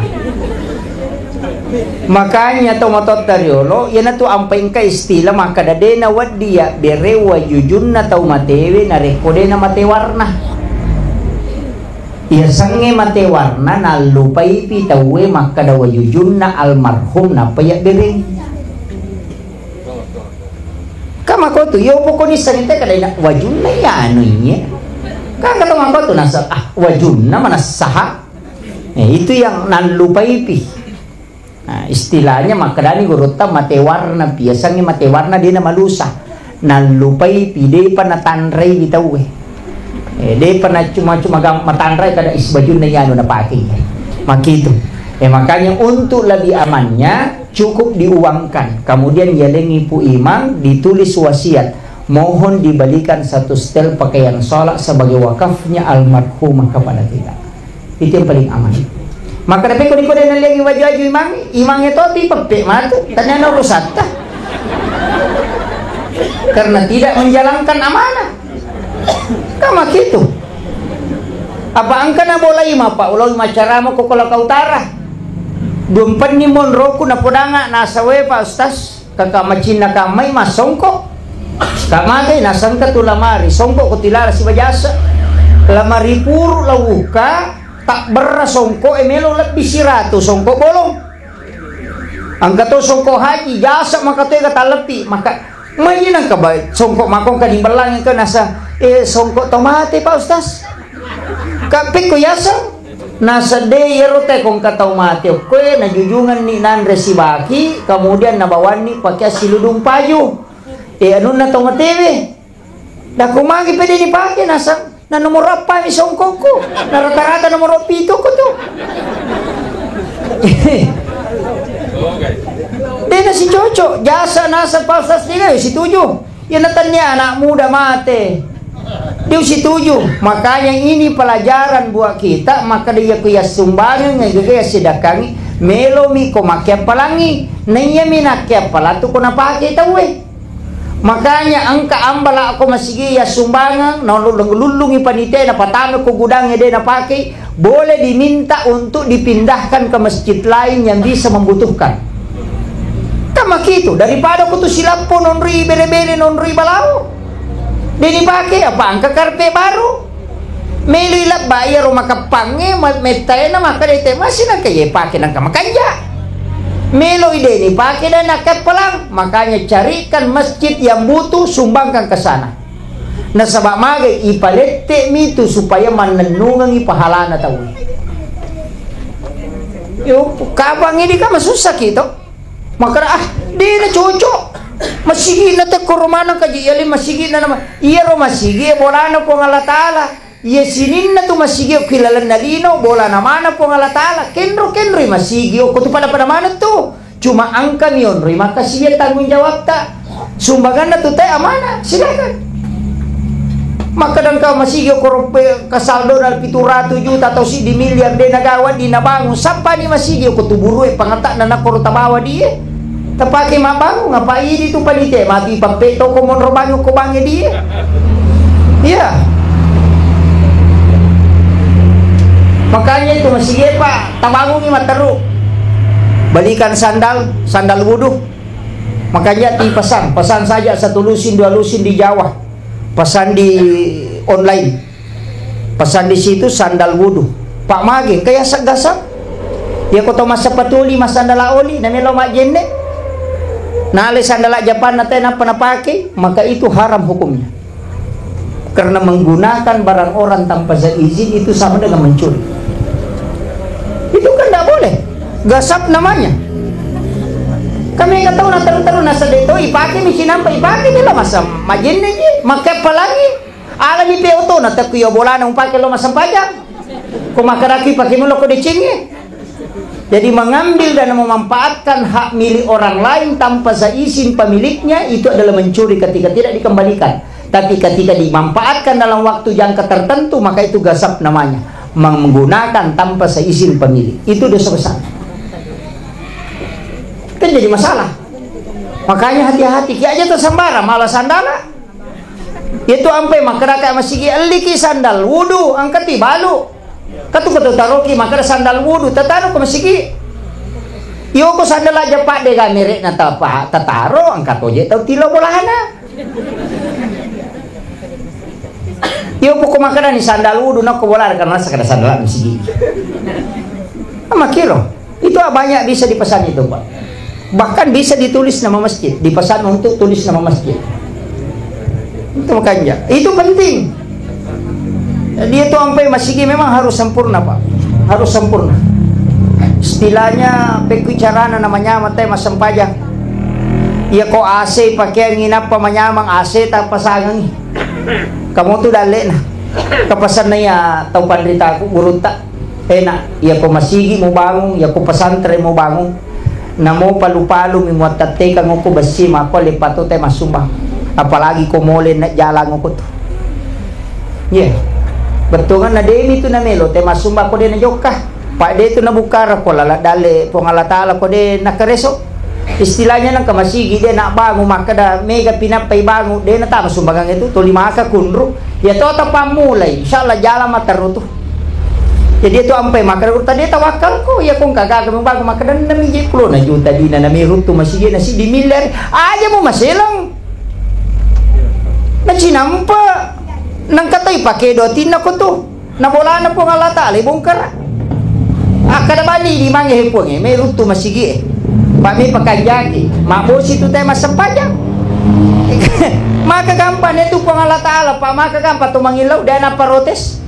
Makanya tomatoatta riolo, iyanatu ampai engka istilah makkada de nawedding yabbere wajujunna tau matewe narekko de namate warna. Iyasengnge mate warna nallupaipi tauwe makkada wajujunna almarhum nappa yabbereng. Ka makotu, yo pokoni sangita kada ina wajunna ya anu iye. Ka kata makotu nasa, ah, wajunna manassaha. Eh, itu yang nallupaipi. Nah, istilahnya makkedani gurutta mate warna, biasanya mate warna de namalusa. Nallupaipi, depa natanraiwi tauwe. Eh, depa na cuma-cuma gam-, matanrai kada is bajunna yanu napake. Makitu. Eh, makanya untuk lebih amannya, cukup diuangkan. Kemudian yalengi Pu Imang, ditulis wasiat, mohon dibelikan satu setel pakaian sholat sebagai wakafnya almarhumah kepada kita. Itu yang paling aman. Maka tapi ko diko de nalliangi waju-waju imang, imang itu ti pepe matu, tanya no rusatta. Karena tidak menjalankan amanah. Kama kitu. Apa engka na bolai mapa ulai macarama ko Kolaka Utara. Duampenni monroku napodanga nasawe Pak Ustaz. Kaka macinna kammai massongko. Ka magai nasengka tu lamari, songko ko tilala sibajasa. Lamari puru lauka, takberra songko e melo lebbi siratu songko bolong. Engka to songko haji, jasa maka to ega tallepi, maka mai nangka ba-, songko makong ka dibellang engka nasa, eh, songko to mate Pak Ustaz. Ka pekko yaseng. Nasedde iyaro te ko engka tau mate okkoe, najujungenni nanre sibaki, kemudian nabawanni pakeang siludung paju. E, anunna tau matewe. Dako magi pede dipake naseng, na nomor appa mi songkokku. Na rata-rata nomor pitu ko tu. Dena si cocok, jasa naseng Pak Ustaz, dega situju. Iya natannia anak muda mate. Dia usituju. Makanya ini pelajaran buat kita, maka dia ku yassumbangeng, gaga yassidakkangi, melomi ko makkeappalangi. Naiya mi nakkeappalang tu ko napake tauwe. Makanya engka ambala ko masigi yassumbangeng, na lullung-lullungi panitia, na patame ko gudang de napake, boleh diminta untuk dipindahkan ke masjid lain yang bisa membutuhkan. Kan Makitu, daripada ko tu silappo nonroi bere-bere, nonroi balao. De' nipake, apa engka karpe baru. Meloi labba iyaro makeppangnge, ma-, mettaena makkeda te masih nangka ye pake nangka makanja. Meloi de' nipake dan nakeppelang, makanya carikan masjid yang butuh, sumbangkan ke sana. Nasaba magai ipalette mi tu supaya mannennungengi pahalana tauwe. Yo, kapang ini kan masussa ki to. Makkeda, ah, de' na cocok. Masigi'na te koro maneng kaji yali masigi'na nama. Iyaro masigi e bolana Puang Allah Taala. Iya sininna tu masigi e ki lalenna lino, bolana mana Puang Allah Taala. Kenro-kenroi masigi, okko tu pada-pada maneng tu. Cuma engka mi onroi makkasiwiang tanggung jawabta. Sumbanganna tu te amanah, silakan. Makkeda engka masigi okoro pe kasaldona pitu ratu juta atau siddi miliar de' nagawa di nabangun. Sappani masigi okko tu burue pangatakna nakoro tabawa die. Tapake mabbangung apa idi tu panitia mati pappe toko monro bangun ko bange die. Iya. Makanya itu masigi e, Pak, tabangungi matteru. Belikan sandal, sandal wudhu. Makanya ti pesan, pesan saja satu lusin, dua lusin di Jawa. Pesan di online. Pesan di situ sandal wudhu. Pak mage, engka yaseng gasap. Ya ko to massapatu oli, massandala oli, na melo majjenne. Nale sandala Japanna te nappa napake, maka itu haram hukumnya. Karena menggunakan barang orang tanpa seizin itu sama dengan mencuri. Itu kan tidak boleh. Gasap namanya. Kami nggak tahu na teru-teru na sedih itu ipake mi sinampa ipake mi lo masa majenne ji, maka apalagi alami pe oto na tekku yo bolana umpake lo masempajang. Ko makaraki pake mi lo ko decengi. Jadi mengambil dan memanfaatkan hak milik orang lain tanpa seizin pemiliknya itu adalah mencuri ketika tidak dikembalikan. Tapi ketika dimanfaatkan dalam waktu jangka tertentu, maka itu gasap namanya. Menggunakan tanpa seizin pemilik. Itu dosa besar. Kan jadi masalah. Makanya hati-hati. Ki aja tersembara, malah sandala. Itu ampe makkeda ka masigi, elliki sandal wudu, angkati balu. Katu katu taroki makkeda sandal wudu, tataro ke masigi. Iyo ko sandal aja pak de ga merek na tapa tataro, angkat oje tau tilo bolana. Iyo poko makkeda ni sandal wudu nako bola karena sekadar sandal masigi. Ama kiro. Itu banyak bisa dipesan itu, Pak. Bahkan bisa ditulis nama masjid, dipesan untuk tulis nama masjid. Itu makanya, itu penting. Dia tuh sampai masigi memang harus sempurna, Pak. Harus sempurna. Istilahnya, pekku carana namanya mate masempajang. Iya ko A C pakaian inappa manyamang A C tak pasangangi. Kamu tuh dalek nah. Kepesan ya tau panrita aku gurutta. Enak, iya ko masigi mubangung, iya ko pesantren mubangung, namo palu-palu mi muattattekang ko bessi mako lepato te massumbang. Apalagi ko mole na jalang ko tu. Iya. Bettuanna demi tu namelo te massumbang ko de na jokka. Pak de tu nabukkara ko lala dale Puang Allah Taala ko de na kereso. Istilahnya nengka masigi de na bangu makkeda mega pinappai bangu de na tama sumbangan itu tuli maka kunru. Ya to tapammulai, insyaallah jalan materru tu. Jadi itu ampai makkeda guru tadi tawakkalku, ya kong kagak membangun makkeda enam biji puluh na juta dina nami ruttu masigi na siddi miliar aja mu maselang. Na cinampa nangkatai pake dua tinna ko tu. Na bolana Puang Allah Taala bongkar. Akkada bali di mange he Puang e, me ruttu masigi e. Pak me pakanjaki, mabosi tu te massempajang. Maka gampang ne tu Puang Allah Taala, Pak maka gampang tu mangillau de na protes.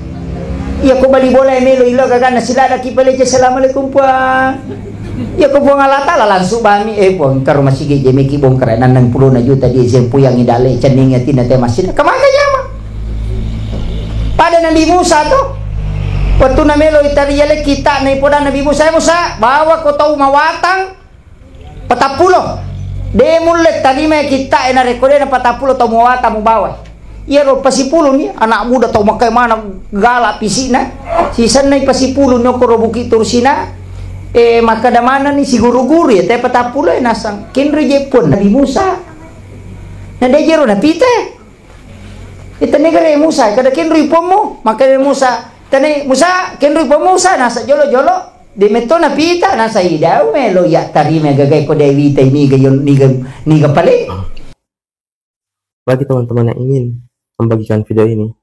Iya ko bali bola e melo ilo gagana silada ki pale je assalamualaikum Puang. Iya ko Puang Allah Taala langsung bami, eh Puang karo masigi je meki bongkar enam puluh na juta di sempu yang idale cenning atina te masjid. Kemaka jama? Pada Nabi Musa tu, waktu namelo itaria le kita na ipoda Nabi Musa, "Eh Musa, bawa ko tau mawatang patappulo." De mulle tarima kita e narekko de na patappulo tau mawatang mubawa. Iyaro pasipuluni, anak muda tau makkai maneng gala pisikna. Sisennai pasipuluni okoro Bukit Tursina. Eh, makkeda manenni siguru-guru ya, te patappulo e nasang. Kenro je pun Nabi Musa. Na de jero napita. Ita negara Musa, kada kenroi pommu, makkeda Musa, tane Musa, kenroi pommu Musa, nasa jolo-jolo. De metto napita, nasai dau melo ya tarima gagai ko de witai niga yon-, niga, niga pale. Bagi teman-teman yang ingin membagikan video ini,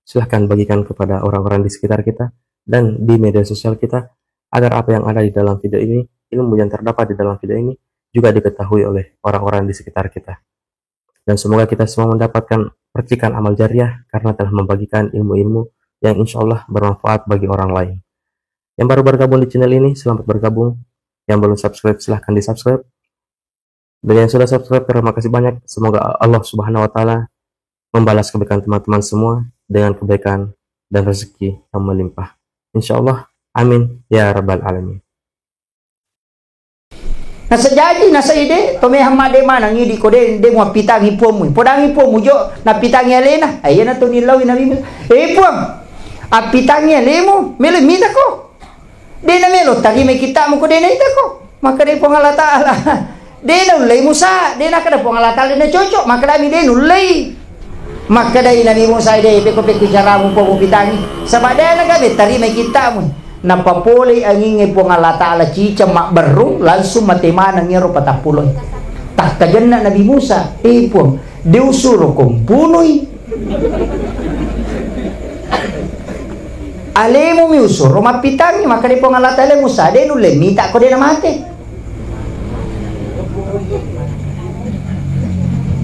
silahkan bagikan kepada orang-orang di sekitar kita dan di media sosial kita, agar apa yang ada di dalam video ini, ilmu yang terdapat di dalam video ini, juga diketahui oleh orang-orang di sekitar kita. Dan semoga kita semua mendapatkan percikan amal jariah karena telah membagikan ilmu-ilmu yang insya Allah bermanfaat bagi orang lain. Yang baru bergabung di channel ini, selamat bergabung. Yang belum subscribe, silahkan di-subscribe. Dan yang sudah subscribe, terima kasih banyak. Semoga Allah Subhanahu wa Ta'ala membalas kebaikan teman-teman semua dengan kebaikan dan rezeki yang melimpah. Insya Allah. Amin ya Rabbal Alamin. Nasajaji, nasaide, to mehang madde manang idi ko de, de muappitangi puammu. Podangi puammu jo, nappitangi alena. Ayana to nillaui Nabi Musa. Eh, Puang, appitangi alemu, melo mitako. De namelo tarimai kittamu ko de naitako. Makkeda Puang Allah Ta'ala, de naullei Musa, de nakkeda Puang Allah Ta'ala de nacocok, makkedami de nullei. Makkedai Nabi Musa, de peko-peko caramu po mupitangi. Saba de nagabe tarimai kittamu. Napapolei angingnge Puang Allah Ta'ala ciceng mabberru, langsung mate maneng iyaro patappulo. Takkajenna Nabi Musa, eh Puang, de usuroko mpunoi. Alemu mi usuro mappitangi, makkeda Puang Allah Ta'ala, Musa, de nulle mita ko de namate.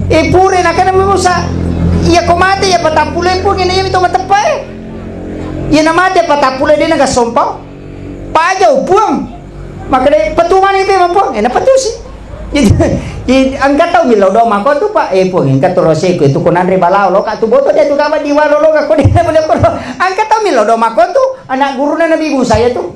Eh, pure nakkeda Musa, iya ko mate iya patappulo e Puang, ina iya mito mateppa e. Iya namate patappulo e de nagasompa. Pajau Puang. Makkeda, "Patu mani pe ma Puang?" Eh, napatusi. Jadi, jadi engka tau millau doa mako tu, Pak. Eh, Puang, engka tu roseko itu ko nanre balao lo, Kak, tu boto dia tu kawan di walo lo, Kak, ko dia boleh ko. Engka tau millau doa mako tu, anak guruna Nabi Musa ya tu.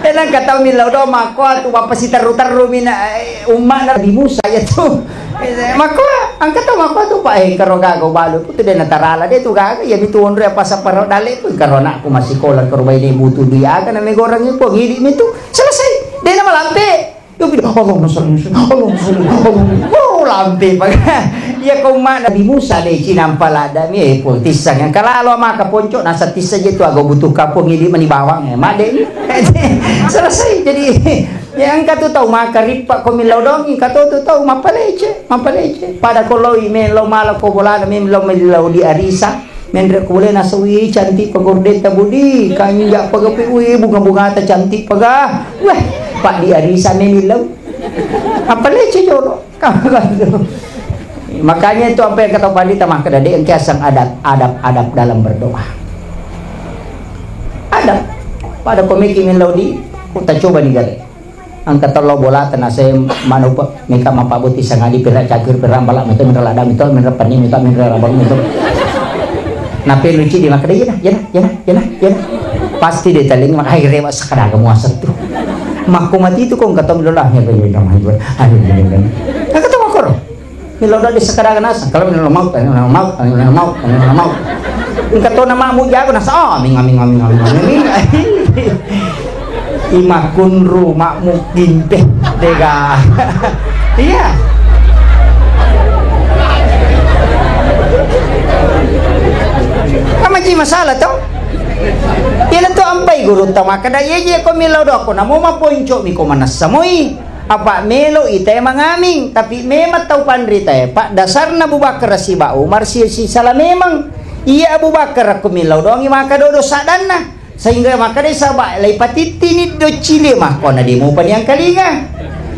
Eh, engka tau millau doa mako tu, apa si teru-teru mina, eh, umma Nabi Musa ya tu. Eh, mako, engka tau mako tu, Pak, eh, karo gago balu. Itu de natarala, de tu gaga, iya mitu onro apa saparo dale tu, karo anakku masih kolang, karo baine butuh dia, aga na megoreng itu, ngidi mitu, selesai. De na malampe. Yo, bilang, "Allahumma sholli, Allahumma sholli, Allahumma." Oh, lampe, Pak. Iya, ko mana Nabi Musa de cinampa lada mi, eh, pun tissang yang kalalo maka ponco, nasa tissa je tu, aga butuh kapung, ngidi mani bawang, eh, made. Selesai, jadi, ya, engka tu tau maka rippa ko millau dongi, engka to tu tau mappalece, mappalece. Pada ko loi melo mala ko bolana melo melo di arisa. Menre ko bolana sawi cantik pa gordeta budi, kanja pa gapi, wi bunga-bungata cantik pa ga. Weh, pa di arisa memillau. Mappalece jolo. Makanya itu apa yang kata Pandita makkeda de engka aseng adab, adab, adab dalam berdoa. Adab. Pada komiki millau di, ku ta coba ni gare. Engka tello bolata naseng manupa, meka mappabuti sangadi pira cakir, pira bala mito, mira lada mito, mira panni mito, mira rabang mito. Nape lucu di makkeda, "Iya dah, iya dah, iya dah, iya dah, iya dah." Pasti de taling mak akhirnya mak sakadaga muaseng tu. Makko mati tu ko engka tau millau lah, ya, ya, ya, ya, ya, ya. Engka tau makkoro. Millau doa de sakadaga naseng, kalau millau maut, millau maut, millau maut, millau maut. Engka to nama mu jago naseng, oh, aming, aming, aming, aming, aming. Imakkunru makmu gimpe, dega. Iya. Kamaji masalah to? Iya na to ampai guru ta makkeda, iya je ko millau doa ko namo maponco mi ko manessa moi. Apa melo ita mangaming, tapi memang tau panrita e, Pak, dasarna Abu Bakar siba Umar si, si salah memang. Iya Abu Bakar ko millau doangi maka dodo sadanna. Sehingga maka de saba lai patittini do cili mako na demo paniang kalinga.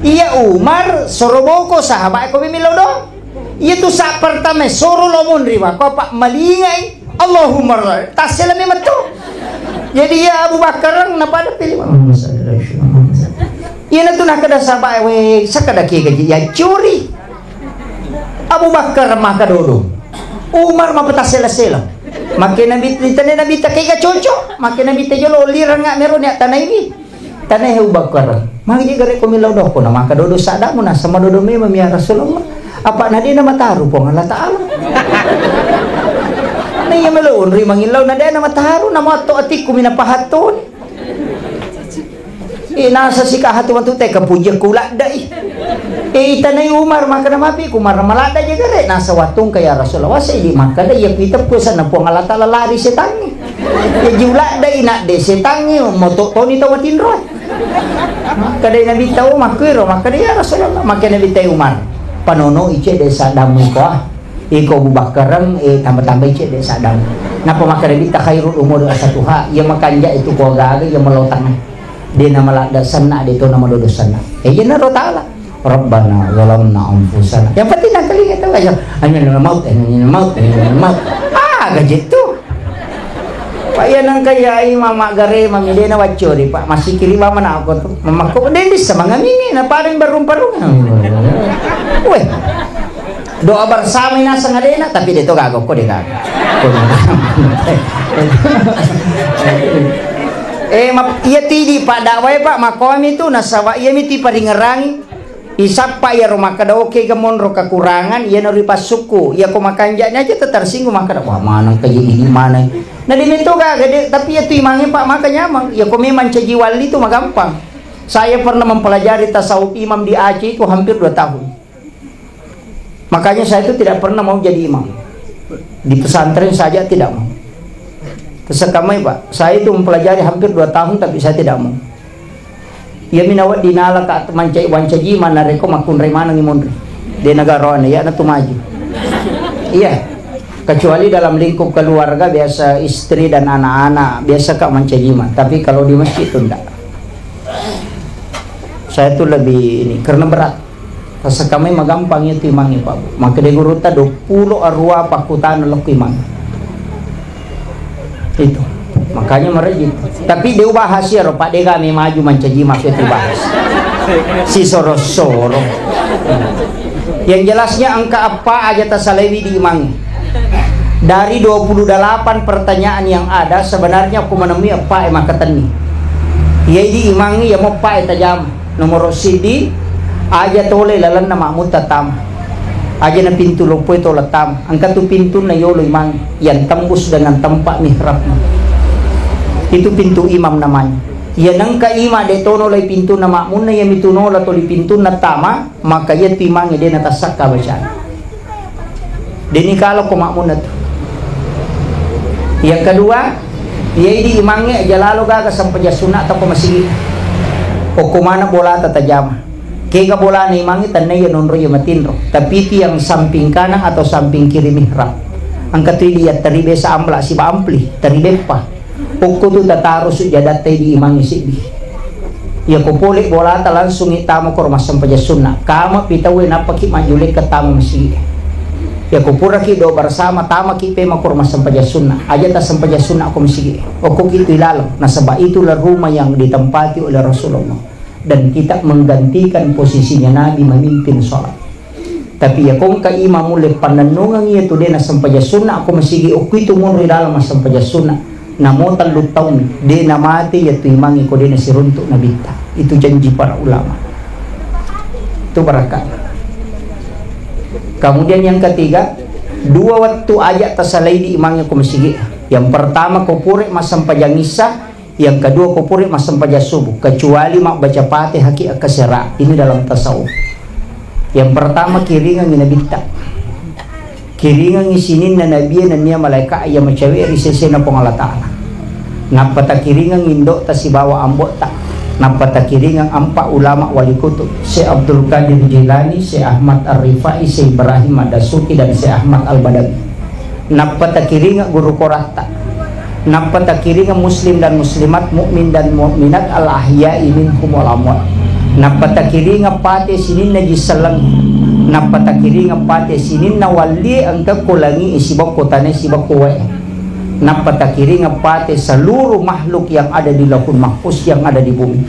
Iya Umar soroboko sahabat ko millau doang. Iya tu sa pertama soro lo munri mako apa malingai. Allahumma ra-, tassela memang tu. Jadi ya Abu Bakar na pada pilih. Iya na tu nakkeda sahabat, "We, sakkeda ki gaji ya curi." Abu Bakar maka dodo. Umar mapatassela-sela. Makke Nabi, ditanya Nabi ta kega cocok. Makke Nabi ta jolo lirang mero ni tanai ni. Tanai Abu Bakar. Magi gare ko millau doa ko na maka dodo sadamu na sama dodo memang ya Rasulullah. Apa na de na mataru Puang Allah Ta'ala. Na iya melo unri mangillau na de na mataru na matto atikku mina pahattoni. Eh, nasa sikaha tu matu teka puji ku ladda i. Eh, itanai Umar maka na mapi ku Umar maladda je gare nasa watungka ya Rasulullah. Wasa idi maka da iya kita puasa na Puang Allah Ta'ala lari setanni. Jaji uladdai nadde setangnge, moto toni tau matinro. Makkeda Nabitta, "Oh, makkuiro?" Makkeda, "Ya Rasulullah." Makkeda Nabitta, "Umar, panonoi cedde saddamu iko, ah. Iko Abu Bakkareng, eh, tambah-tambahi cedde saddamu." Nappa makkeda Nabitta, "Khairul umuri awsatuha." Iya makanja itu ko gaga, iya melotang. De na maladda senna, de to na madodo senna. Eh, iya naro taala. Rabbana zalamna anfusana. Yang penting nangkalinga tau aja. Anjing maut, anjing maut, anjing maut. Ah, gaji tu. Pak, iya nangka iya, ai mama gare mami de na waccori, Pak. Masih kiri mama na aku tu. Mama ko de bisa mangamini na paring barung-barung. Weh. Doa bersama naseng alena, tapi de to gaga ko de gaga. Eh, map-, iya tidi Pak dakwah, Pak, makoami tu nasaba iya mi ti paringerangi. Isappa iyaro makkeda, "Oke, ga monro kekurangan, iyanaro ripassukku." Iyako makanja'ni aja tetersinggung makkeda, "Wah, maneng kaji idi maneng." Nah, di meto gaga de, tapi iya tu imangnge, Pak, maka nyameng. Iyako memang caji wali tu magampang. Saya pernah mempelajari tasawuf imam di Aceh itu hampir dua tahun. Makanya saya itu tidak pernah mau jadi imam. Di pesantren saja tidak mau. Terus kamai, Pak, saya itu mempelajari hampir dua tahun tapi saya tidak mau. Iya mi nawedding nala ka mancai wancaji manareko makkunrai manengi monri. De nagara wana, iya na tu maju. Iya. Kecuali dalam lingkup keluarga biasa istri dan anak-anak, biasa ka mancaji ma. Tapi kalau di masjid tu ndak. Saya tu lebih ini, karena berat. Tasakamai magampang iya tu imangnge, Pak, Bu. Makkeda gurutta, "Duappulo arua pakkutana lokko imang." Itu. Makanya marejit. Tapi de ubahas iyaro, Pak, de kami maju mancaji makke tu bahas. Si soro-soro. Yang jelasnya engka eppa aja tasalaiwi di imangnge. Dari dua puluh delapan pertanyaan yang ada, sebenarnya aku menemui eppa e makkatenni. Iya di imangnge iya mo eppa e tajama. Nomoro siddi, aja tole lalenna makmutta tama. Aja na pintu loppoe tole tama. Engka tu pintunna yolo imang yang tembus dengan tempat mihrab. Itu pintu imam namanya. Iya nengka imam de tono lai pintunna makmunna, iya mitu nola toli pintunna tama, maka iya tu imangnge de na tassakka bacana. Deni kalo ko makmunna tu. Yang kedua, iya idi imangnge aja lalo gaga sempajang sunna ta ko masigi. Okko mana bolata tajama. Kega bolana imangnge tennaiya nonro iya matinro. Tapi itu yang samping kanan atau samping kiri mihrab. Engka tu idi yattari besa ambla siba ampli, tari beppa. Okko tu tataru sujadatta idi imangnge siddi. Iya ko pole bolata langsungi tama koro massempajang sunna. Kama pi tauwe nappaki majjulekka tama masigi. Iya ko puraki do bersama tamaki pema koro massempajang sunna. Aja tassempajang sunna ko masigi. Okko ki tu ilaleng. Nasaba itulah rumah yang ditempati oleh Rasulullah. Dan kita menggantikan posisinya Nabi memimpin sholat. Tapi iya ko engka imam mulle pannennungeng iya tu de nassempajang sunna ko masigi, okko itu monro ri dalam massempajang sunna. Namo tellu taung de namate iya tu imangnge ko de nasiruntuk nabitta. Itu janji para ulama. Itu barakka. Kemudian yang ketiga, dua wettu aja tasalai di imangnge ko masigi. Yang pertama ko pure massempajang issa, yang kedua ko pure massempajang subuh, kecuali mabbaca Fatihah ki akkasera. Ini dalam tasawuf. Yang pertama, kiringengi nabitta. Kiringengi sininna nabie nennia malaeka iya macawe ri sesena Puang Allah Ta'ala. Nappa takiringeng indo'ta sibawa ambo'ta. Nappa takiringeng ampa ulama wali kutub, Syekh Abdul Qadir Jailani, Syekh Ahmad Ar-Rifai, Syekh Ibrahim Ad-Dasuki, dan Syekh Ahmad Al-Badawi. Nappa takiringa guru koratta. Nappa takiringa muslim dan muslimat, mukmin dan mukminat, al-ahya'i minhum wal amwat. Nappa takiringa pate sininna ji selleng. Nappa takiringa pate sininna wallie engka ko langi e sibakko tanae sibakko wae. Nappa takiringa pate seluruh makhluk yang ada di Lauhul Mahfuz, yang ada di bumi.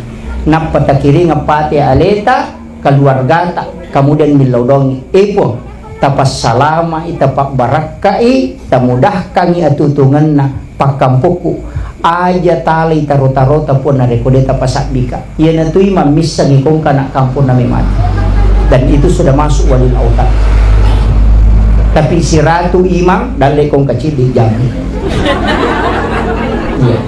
Nappa takiringa pate aleta, keluargata, kemudian millau dongi. Eh, Puang, tapassalama'i, tapabbarakka'i, tamudahkangi atutungenna pakkampokku. Aja talai taro-tarota, Puang, narekko de tapasabbika. Iyanatui mammissengi kongka anak kampung name mati. Dan itu sudah masuk walil autad. Tapi siratu imang dalle kongka ciddi jami. Iya.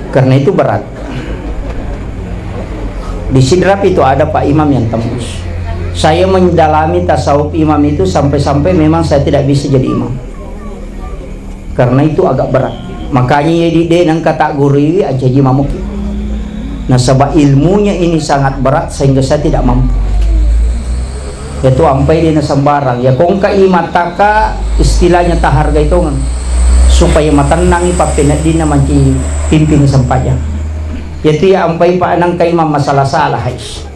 Karena itu berat. Di Sidrap itu ada Pak Imam yang tembus. Saya mendalami tasawuf imam itu sampai-sampai memang saya tidak bisa jadi imam. Karena itu agak berat. Makanya jadi de nengka tak gurui aja ji mamuki. Nasaba ilmunya ini sangat berat sehingga saya tidak mampu. Yatu ampai de na sembarang. Ya kongka i mataka istilahnya taharga itu kan. Supaya matennangi pappeneddinna manci pimpin sempajang. Yatu ya ampai pa nengka imam masalah-salah hais.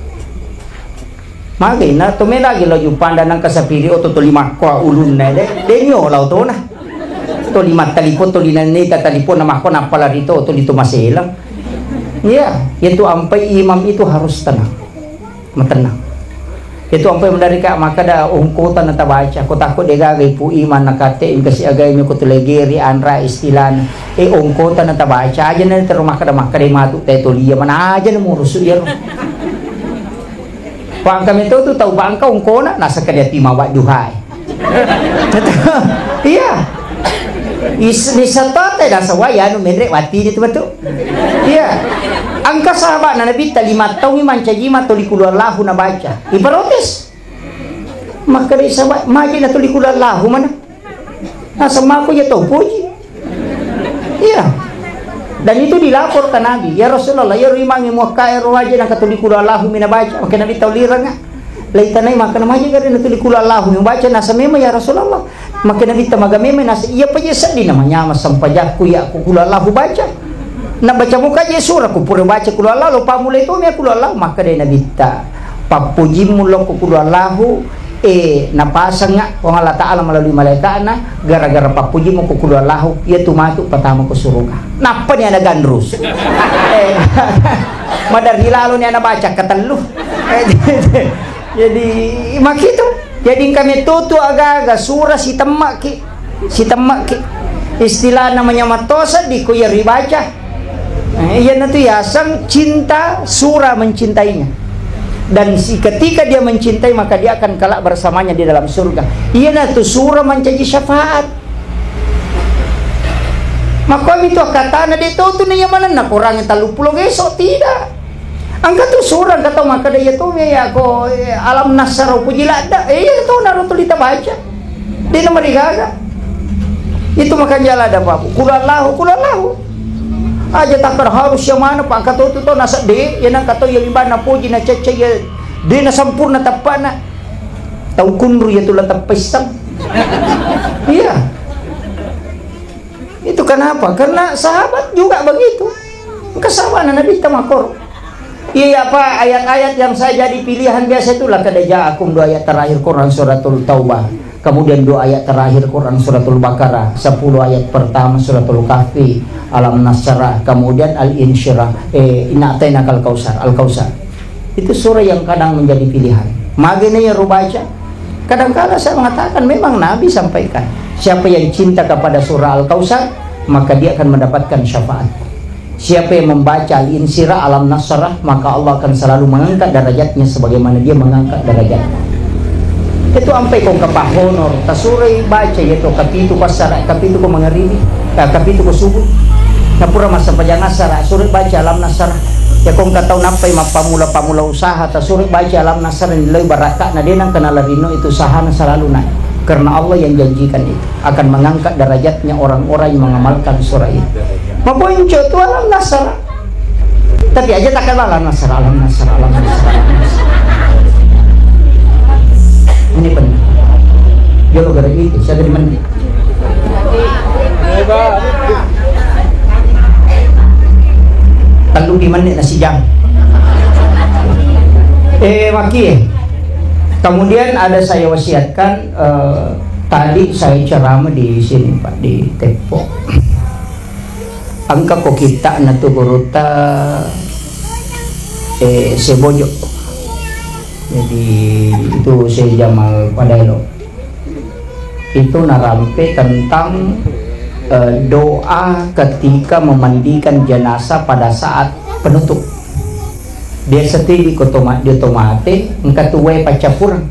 Magi na to me lagi lo jupanda nang kasapiri oto to lima ko ulunna de, de nyo lau tona. To lima talipon, to lina ne ta talipon na makko nappa lari to, to lito maselang. Iya, itu ampai imam itu harus tenang. Matennang. Itu ampai madarika makkada ongkota na tabaca. Ko takko de gaga ipu imam na kate engka si agai me ko to legeri anra istilahna. E ongkota na tabaca aja na tero makkada makkada matu te to lia mana aja na murusu iyaro. Pangka meto tu tau bangka ongkona, nasakka dia tima wadduhai. Iya. Is, ni satote nasawai anu menre watini tu betul. Iya. Angka sahabat na Nabi ta lima taungi mancaji ma toli kulu Allahu nabaca. Iparotes. Maka dari sahabat maji na toli kulu Allahu mana? Naseng mako iya tau poji. Iya. Dan itu dilapor ke Nabi, "Ya Rasulullah, iyaro imangnge muakkae ro waje nangka tuli kulu Allahu mi nabaca." Maka Nabi tau liranga. Laitanai maka namaja gare na tuli kulu Allahu mi baca, naseng memang, "Ya Rasulullah." Maka Nabi tamaga memang naseng, "Iya paje seddi namanyama sempajakku ya ku kulu Allahu baca." Nabaca muka je surah ku pura baca kulu Allahu, lo pamulai to mi kulu Allahu, maka dai Nabi ta. Pappojimmu lokko kulu Allahu, eh, napasengnga Puang Allah Ta'ala melalui malaika'na, gara-gara pappojimmu ko kulu Allahu, iya tu matu patama ko suruga. Nappa ni ada gandrus. Eh, madari lalo ni ana baca ketellu. Eh, jadi, makitu. Jadi engka metto tu aga-aga surah sitemmaki. Sitemmaki. Istilah namanya mattosa di ko iya ribaca. Eh, iyanatu yaseng cinta surah mencintainya. Dan si, ketika dia mencintai, maka dia akan kelak bersamanya di dalam surga. Iyanatu surah mancaji syafaat. Makkomi tu akkatana de to tu naiya manenna Quran talluppulo geso, tidak. Engka tu surah, engka tau makkeda, "Iya tu me ya ko, eh, alam nasara upuji ladda." Eh, iya tu naro tuli tabaca. De na marigaga. Itu makanja ladda, Pak. Kul Allahu, kul Allahu. Aja takkar harus yang mana, Pak, engka to tu to nasedde, ya nang engka to ya limbana puji na cecce ya de na sempurna teppana. Tau kunru ya tu la teppessang. Iya. Itu kenapa? Karena sahabat juga begitu. Engka sahabatna Nabi tamakor. Iya, apa ayat-ayat yang saya jadi pilihan biasa itu laqad ja'akum dua ayat terakhir Quran suratul Taubah. Kemudian dua ayat terakhir Quran suratul Baqarah, sepuluh ayat pertama suratul Kahfi, Alam Nasrah, kemudian Al-Insyirah, eh, Inna A'tainakal Kautsar, Al-Kautsar. Itu surah yang kadang menjadi pilihan. Magene ya rubaca. Kadangkala saya mengatakan memang Nabi sampaikan, siapa yang cinta kepada surah Al-Kautsar, maka dia akan mendapatkan syafaat. Siapa yang membaca Al-Insyirah, Alam Nasrah, maka Allah akan selalu mengangkat derajatnya sebagaimana dia mengangkat derajat. Itu ampai kong kapahonor, tasurai baca ya to kapitu passara, kapitu ko mangaribi, eh, kapitu ko subuh. Napura massempajang assara, surai baca Alam Nasrah. Ya kong katau nappai mappamula-pamula usaha, tasurai baca Alam Nasrah, nilai barakakna de nang kenala rino itu usahana selalu naik. Karena Allah yang janjikan itu akan mengangkat derajatnya orang-orang yang mengamalkan surah itu. Maponco tu Alam Nasrah. Tapi aja tak kenal Alam Nasrah, Alam Nasrah, Alam Nasrah, Alam Nasrah. Ini benar. Jolo gara itu, saya tadi mandi. Tellu di menit nasi jam. Eh, maki. Kemudian ada saya wasiatkan, eh, tadi saya ceramah di sini, Pak, di Tepok. Engka ko kitta'na tu gurutta, eh, Sebojo. Jadi, itu Syekh Jamal Padaelo. Itu narampe tentang, eh, doa ketika memandikan jenazah pada saat penutup. Biasa tu idi ko toma-, dia tomate, engka tu wae paccappureng.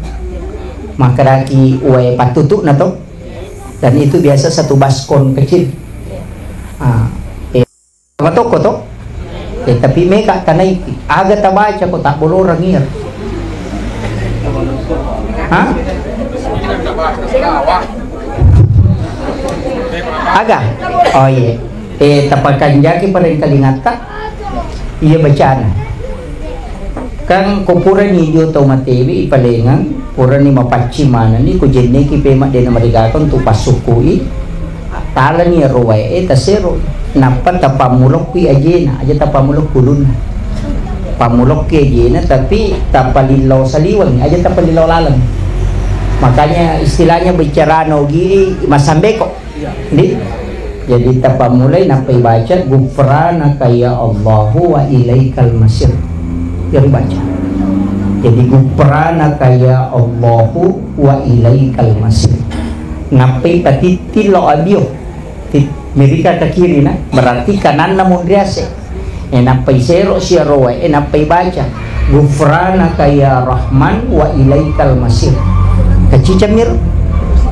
Makkedaki wae pattutu'na to. Dan itu biasa satu baskom kecil. Ah, eh, apa toko to? Eh, tapi meka tanai aga tabaca ko tak bolorang iya. Hah? Aga? Oh, iya. Eh, tapakanjaki parengkalingatta. Iya, bacana. Kan ko purani dio tau matewe ipalengeng, purani mapaccing manenni, ko jenneki pema de' namarigaka untuk passukkui, talani ero wae e, tasero. Nappa tapammulokki ajena, aja tapammulokki ulunna. Pammulokki ajena, tapi tapalillau saliweng, aja tapalillau laleng. Makanya istilahnya bicara nogi masambeko. Ndi? Jadi tapammulai nappai baca, "Ghufranaka ya Allahu wa ilaikal masir." Iyaro baca. Jadi, "Ghufranaka ya Allahu wa ilaikal masir." Nappai patitti lao abio. Tit-, mirika ke kiri na, berarti kananna monri ase. E, nappa isero siaro wae, e, nappa ibaca, "Ghufranaka ya Rahman wa ilaikal masir." Kacicamiro.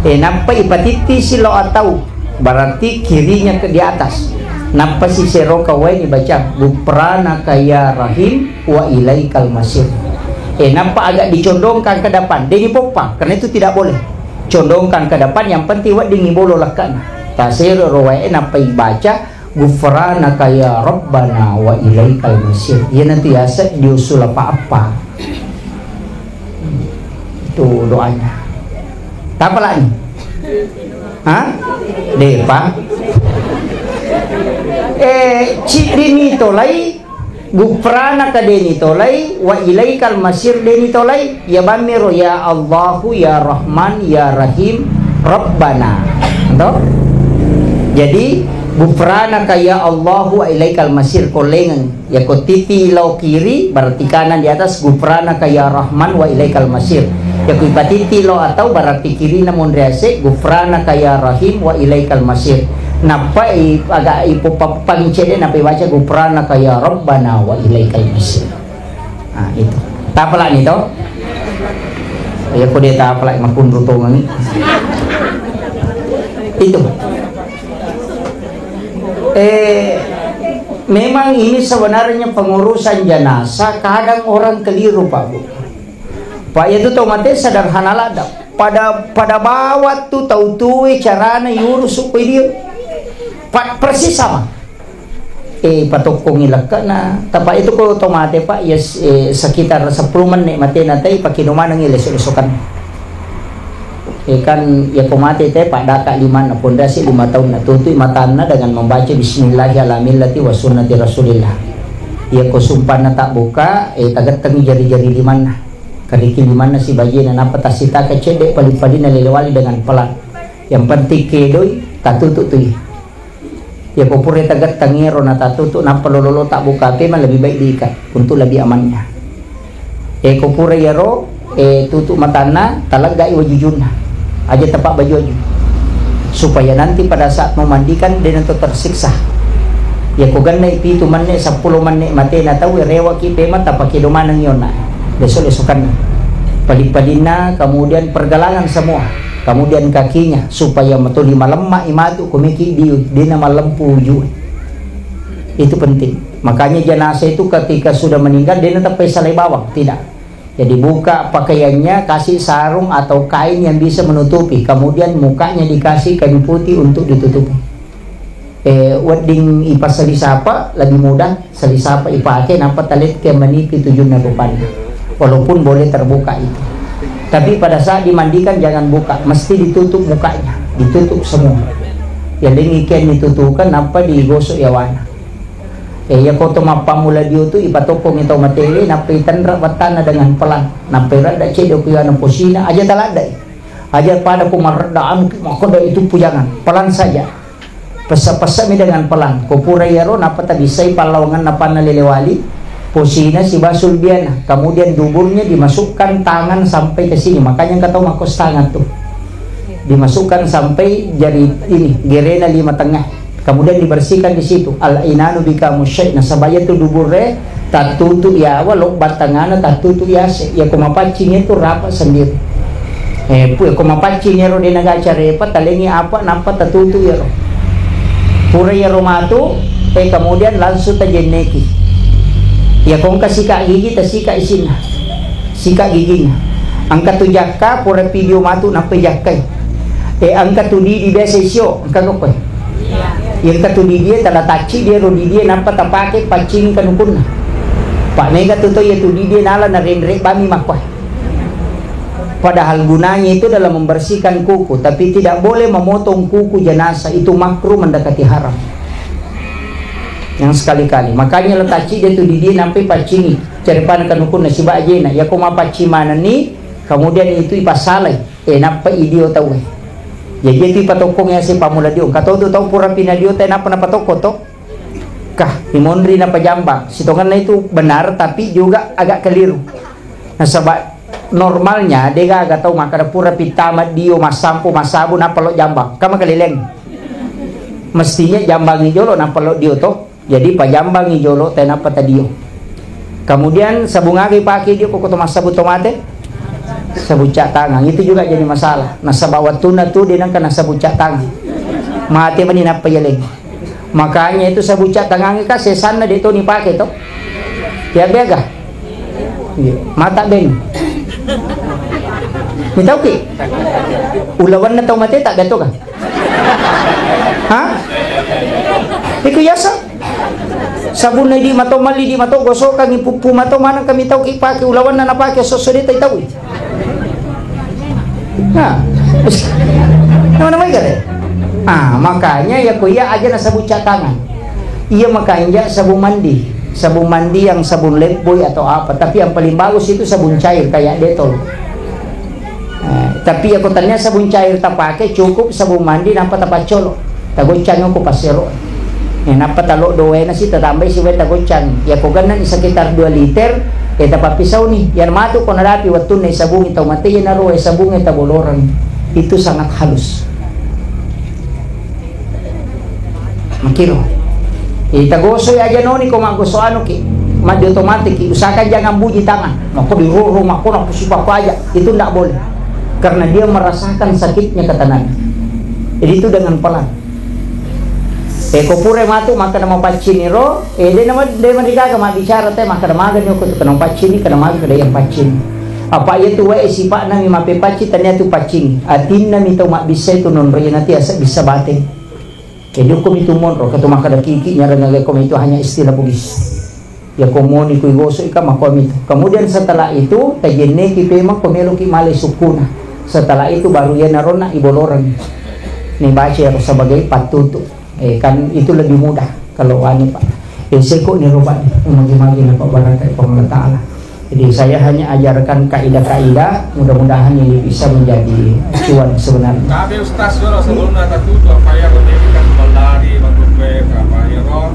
E, nappa ipatitti silo atau, berarti kirinya ke di atas. Nappa sisero ka wae ni baca, "Ghufranaka ya Rahim wa ilaikal masir." E, nappa agak dicondongkan ke depan, de' ni poppa, karena itu tidak boleh. Condongkan ke depan, yang penting wedding ibolo lekkana. Tasero ro wae, e, nappa ibaca, "Ghufranaka ya Rabbana wa ilaikal masir." Iyanatu yaseng dio sulapa appa. Itu doanya. Tapalani? Ha? Depa. Eh, ciddi ni tolai, ghufranaka de' ni tolai, wa ilaikal masir de' ni tolai. Ya bammiro, ya Allahu, ya Rahman, ya Rahim, Rabbana. Toh? Jadi, ghufranaka ya Allahu wa ilaikal masir, ko lengeng. Yako titi lao kiri, berarti kanan di atas, ghufranaka ya Rahman wa ilaikal masir. Yako ipatiti lao atau, berarti kirina monri ase, ghufranaka ya Rahim wa ilaikal masir. Nappa i-, aga ipoppa-, pangcede, nappa ibaca, "Ghufranaka ya Rabbana wa ilaikal masir." Nah, itu. Tapalani to? Ya, ko de' tapalai makunru tongengi. Itu. Eh, memang ini sebenarnya pengurusan jenazah, kadang orang keliru, Pak Bu. Pak, itu tau mate sederhana ladda. Pada, pada bawa tu tau tuwe carana iurusu ko dia. Pa-, persis sama. Eh, patokkongi lekkana. Tapa itu ko to mate, Pak, ya, eh, sekitar sepuluh menit mate na tai, pakido manengi leso-lesokan. Eh, kan, ya ko mate te, Pak, daka limanna, pondasi lima tahun na tutui matanna dengan membaca bismillahi ala millati wa sunnati Rasulillah. Ya ko sumpanna tak buka, eh, tagettengi jari-jari limanna. Kariki limanna sibajena, nappa tasitaka cedde pali-palina lelewali dengan pelan. Yang penting kedoi, tatutu tui. Yako pura tagettang iyaro natatutu, nappa lolo-lolo tabbuka, memang lebih baik diikat untuk lebih amannya. Yako pura iyaro, eh, tutup matanna, taleggai wajujunna. Aja tepak baju-baju. Supaya nanti pada saat memandikan, de' nato tersiksa. Yako gennai pitu menne, seppulo menne, matena tau, rewaki pema, tapake domaneng yona. Besok-besokanna. Pali-palinna, kemudian pergelangan semua. Kemudian kakinya, supaya matoli malemma imatu kumiki diu, dena malempu uju. Itu penting. Makanya jenazah itu ketika sudah meninggal, dena tappai salai bawang, tidak. Jadi buka pakaiannya, kasih sarung atau kain yang bisa menutupi. Kemudian mukanya dikasih kain putih untuk ditutupi. Eh, wedding ipasali sapa lebih mudah, sali sapa ipake, nappa talekke manipi tujunna rupanna. Walaupun boleh terbuka itu. Tapi pada saat dimandikan jangan buka, mesti ditutup mukanya, ditutup semua. Yalengi ken ditutukan, nappa digosok yawana. Eh, iya koto mappammula dio tu, ipatokkongi tau matewe, nappa itenra battanna dengan pelan. Nappa iradda cedde ku yana posina, aja taladdai. Aja pada ku maradda anu, makkeda itu pujangan. Pelan saja. Pessa-pessami dengan pelan. Ko pura iyaro, nappa tabissai pallawangenna panna lelewali, posina sibawa sulbiana. Kemudian duburnya dimasukkan tangan sampai ke sini. Makanya engka tau makkos tangan tuh. Dimasukkan sampai jari ini, gerena lima tengah. Kemudian dibersihkan di situ. Al-inanu bika musyai. Nasaba iya tu duburre, tattutu yawa, lobbang tengana tattutu yase. Iya ko mapaccing itu rapat sendiri. Eh, pu-, ko mapaccing ero de' nagaca repa, talengi apa, nappa tatutu ero. Pura ero matu, eh, kemudian langsung tajenneki. Iya ko engka sikat gigi, tasikat isinna. Sikat giginya. Engka tu jakka, pura video matu, nappa jakkai. Eh, engka tu didi biasa isio, engka ko koe. Iya engka tu didie, tala tacci dia ro didie, nappa tapake paccingi kanukunna. Pak mega tu to iya tu didie nala narenre bami makkoe. Padahal gunanya itu dalam membersihkan kuku, tapi tidak boleh memotong kuku jenazah, itu makruh mendekati haram. Yang sekali-kali. Makanya letakci dia tu didie nampai paccingi. Carepana kanukunna siba ajena. Iya ko mapaccing manenni, kemudian itu ipasalai. Eh, nappa idio tau, eh. Jadi itu ipatokkong ya si pamula dio. Engka tau tu tau pura pina dio te nappa napatokko to. Kah, imonri napajambang. Sitongenna itu benar, tapi juga agak keliru. Nasaba normalnya, de gaga tau makkada pura pittama dio, massampo, massabu, nappa lo jambang. Kan makaleleng. Mestinya jambangi jolo, nappa lo dio to. Jadi pajambangi jolo, te nappa tadio. Kemudian sabung aga ipake dio ko to massabu to mate? Sabucca tangang. Itu juga jadi masalah. Nasaba wattunna tu de nengka nasabucca tangang. Mate mani nappa yaleng. Makanya itu sabucca tangangnge kan sesanna de to nipake to. Ya bega. Iya, mata beng. Mitauki? Ulawanna tau mate tak beto kan? Ha? Iku yasa? Sabunna di mato, mali di mato, gosokangi puppu mato, maneng kami tauki pake ulawanna napake sosso de tai taui. Nah, nama-nama iga deh. Ah, makanya ya ko iya aja na sabun cat tangan. Iya makanya sabun mandi, sabun mandi yang sabun lifebuoy atau apa. Tapi yang paling bagus itu sabun cair kayak Dettol. Eh, tapi ya ko tania sabun cair tapake cukup sabun mandi nampa tapaccolo. Tagoccang ko passero. Eh, nappa talo doena si tatambai si wae tagoccang. Ya ko ganna ni sekitar dua liter, eh tapappisau ni. Yang matu ko nadapi wattunna sabungi tau mate, ya naro sabungi taboloreng. Itu sangat halus. Makiro. Jadi tagosoi aja noni ko maggoso anu ki, maddi otomatis ki, usahakan jangan bunyi tangan. Mako diroro, mako napusi pako aja, itu ndak boleh. Karena dia merasakan sakitnya kata Nabi. Jadi itu dengan pelan. Eh, ko pura matu maka nama paccini ro, eh, de nama de mani gaga mabbicara te maka nama gani ko tu kena paccini, kena maga kada yang paccini. Apa iya tu wae sipakna mi mape pacci tania tu paccini. Atinna mi tau mabbissa itu nonro iya nati asa bisa bate. Jadi ko mitu monro, katu makkada kiki nyarang ko mitu hanya istilah Bugis. Ya ko moni kui gosok ika mako mitu. Kemudian setelah itu tajenneki pemang ko meloki male sukuna. Setelah itu baru ya narona iboloreng. Ni baca ya sebagai patutu. Eh, kan itu lebih mudah kalau anu Pak. Eh, seko ni roba ni. Magi-magi na Pak baraka Puang Allah Taala. Jadi saya hanya ajarkan kaidah-kaidah, mudah-mudahan ini bisa menjadi acuan sebenarnya. Tapi Ustaz, kalau sebelumnya tertutup, apa ya, pendidikan mallari, manupe, apa ya, roh,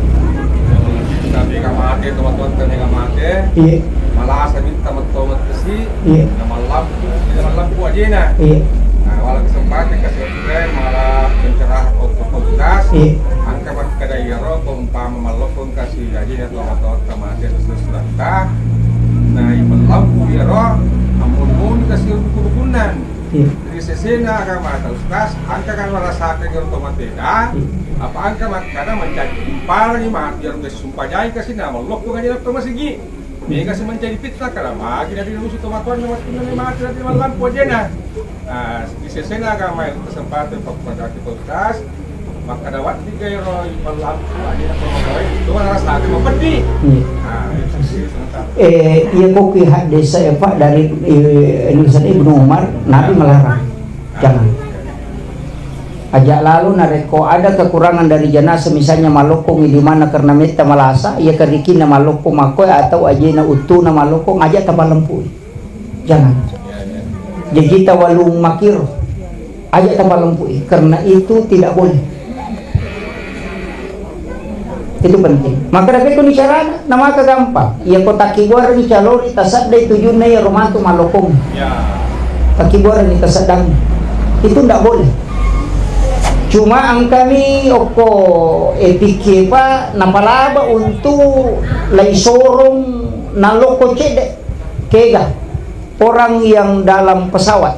tapi kamate, teman-teman, tadi kamate, iya, malah saya minta teman-teman ke si, iya, yang malam, yang malam buat aja, nah. Iya. Nah, walau kesempatan, kasih, malah pencerahan untuk Ustaz, iya, angka makkada iya, roh, umpama mallokko engka siaji atau atau mate sesudah. Nah, imellampu iyaro ammoni-moni kasi ruku-rukunnan. Iya. Ri sesena agamata Ustaz, engka kan merasakan iyaro tomateda, iya, apa engka makkada mancaji kumparangi mate iyaro sumpajai kasi na mallokko ngaji to masigi. Mega si mancaji fitnah, karena magi na dirusu tomatoanna, wattunna mate na dimallampu ajena. Ah, di sesena agama itu kesempatan pappadaki Pak Ustaz, makkada watti gairo mallampu ajena tomatoe, itu rasa agama peddi. Iya. Ah, itu sih sementara. Eh, iya, kok ki hadis saya, Pak, dari, eh, Ibnu Umar, Nabi melarang. Jangan. Aja lalu narekko ada kekurangan dari jenazah, misalnya malokkongi di mana karena metta malasa, iya kerikinna malokkong makkoe atau ajena uttuna malokkong, aja tapalempui. Jangan. Jaji tawalung makiro, aja tapalempui karena itu tidak boleh. Itu penting. Maka dapetu ni carana, na maka gampang. Iya ko takkibuarengi calori, tasaddai tujunna iya romantu malokong. Ya. Takkibuarengi tasaddang. Itu ndak boleh. Cuma engkami okko epiki pa napalaba untuk lai sorong naloko cedde. Kega. Orang yang dalam pesawat.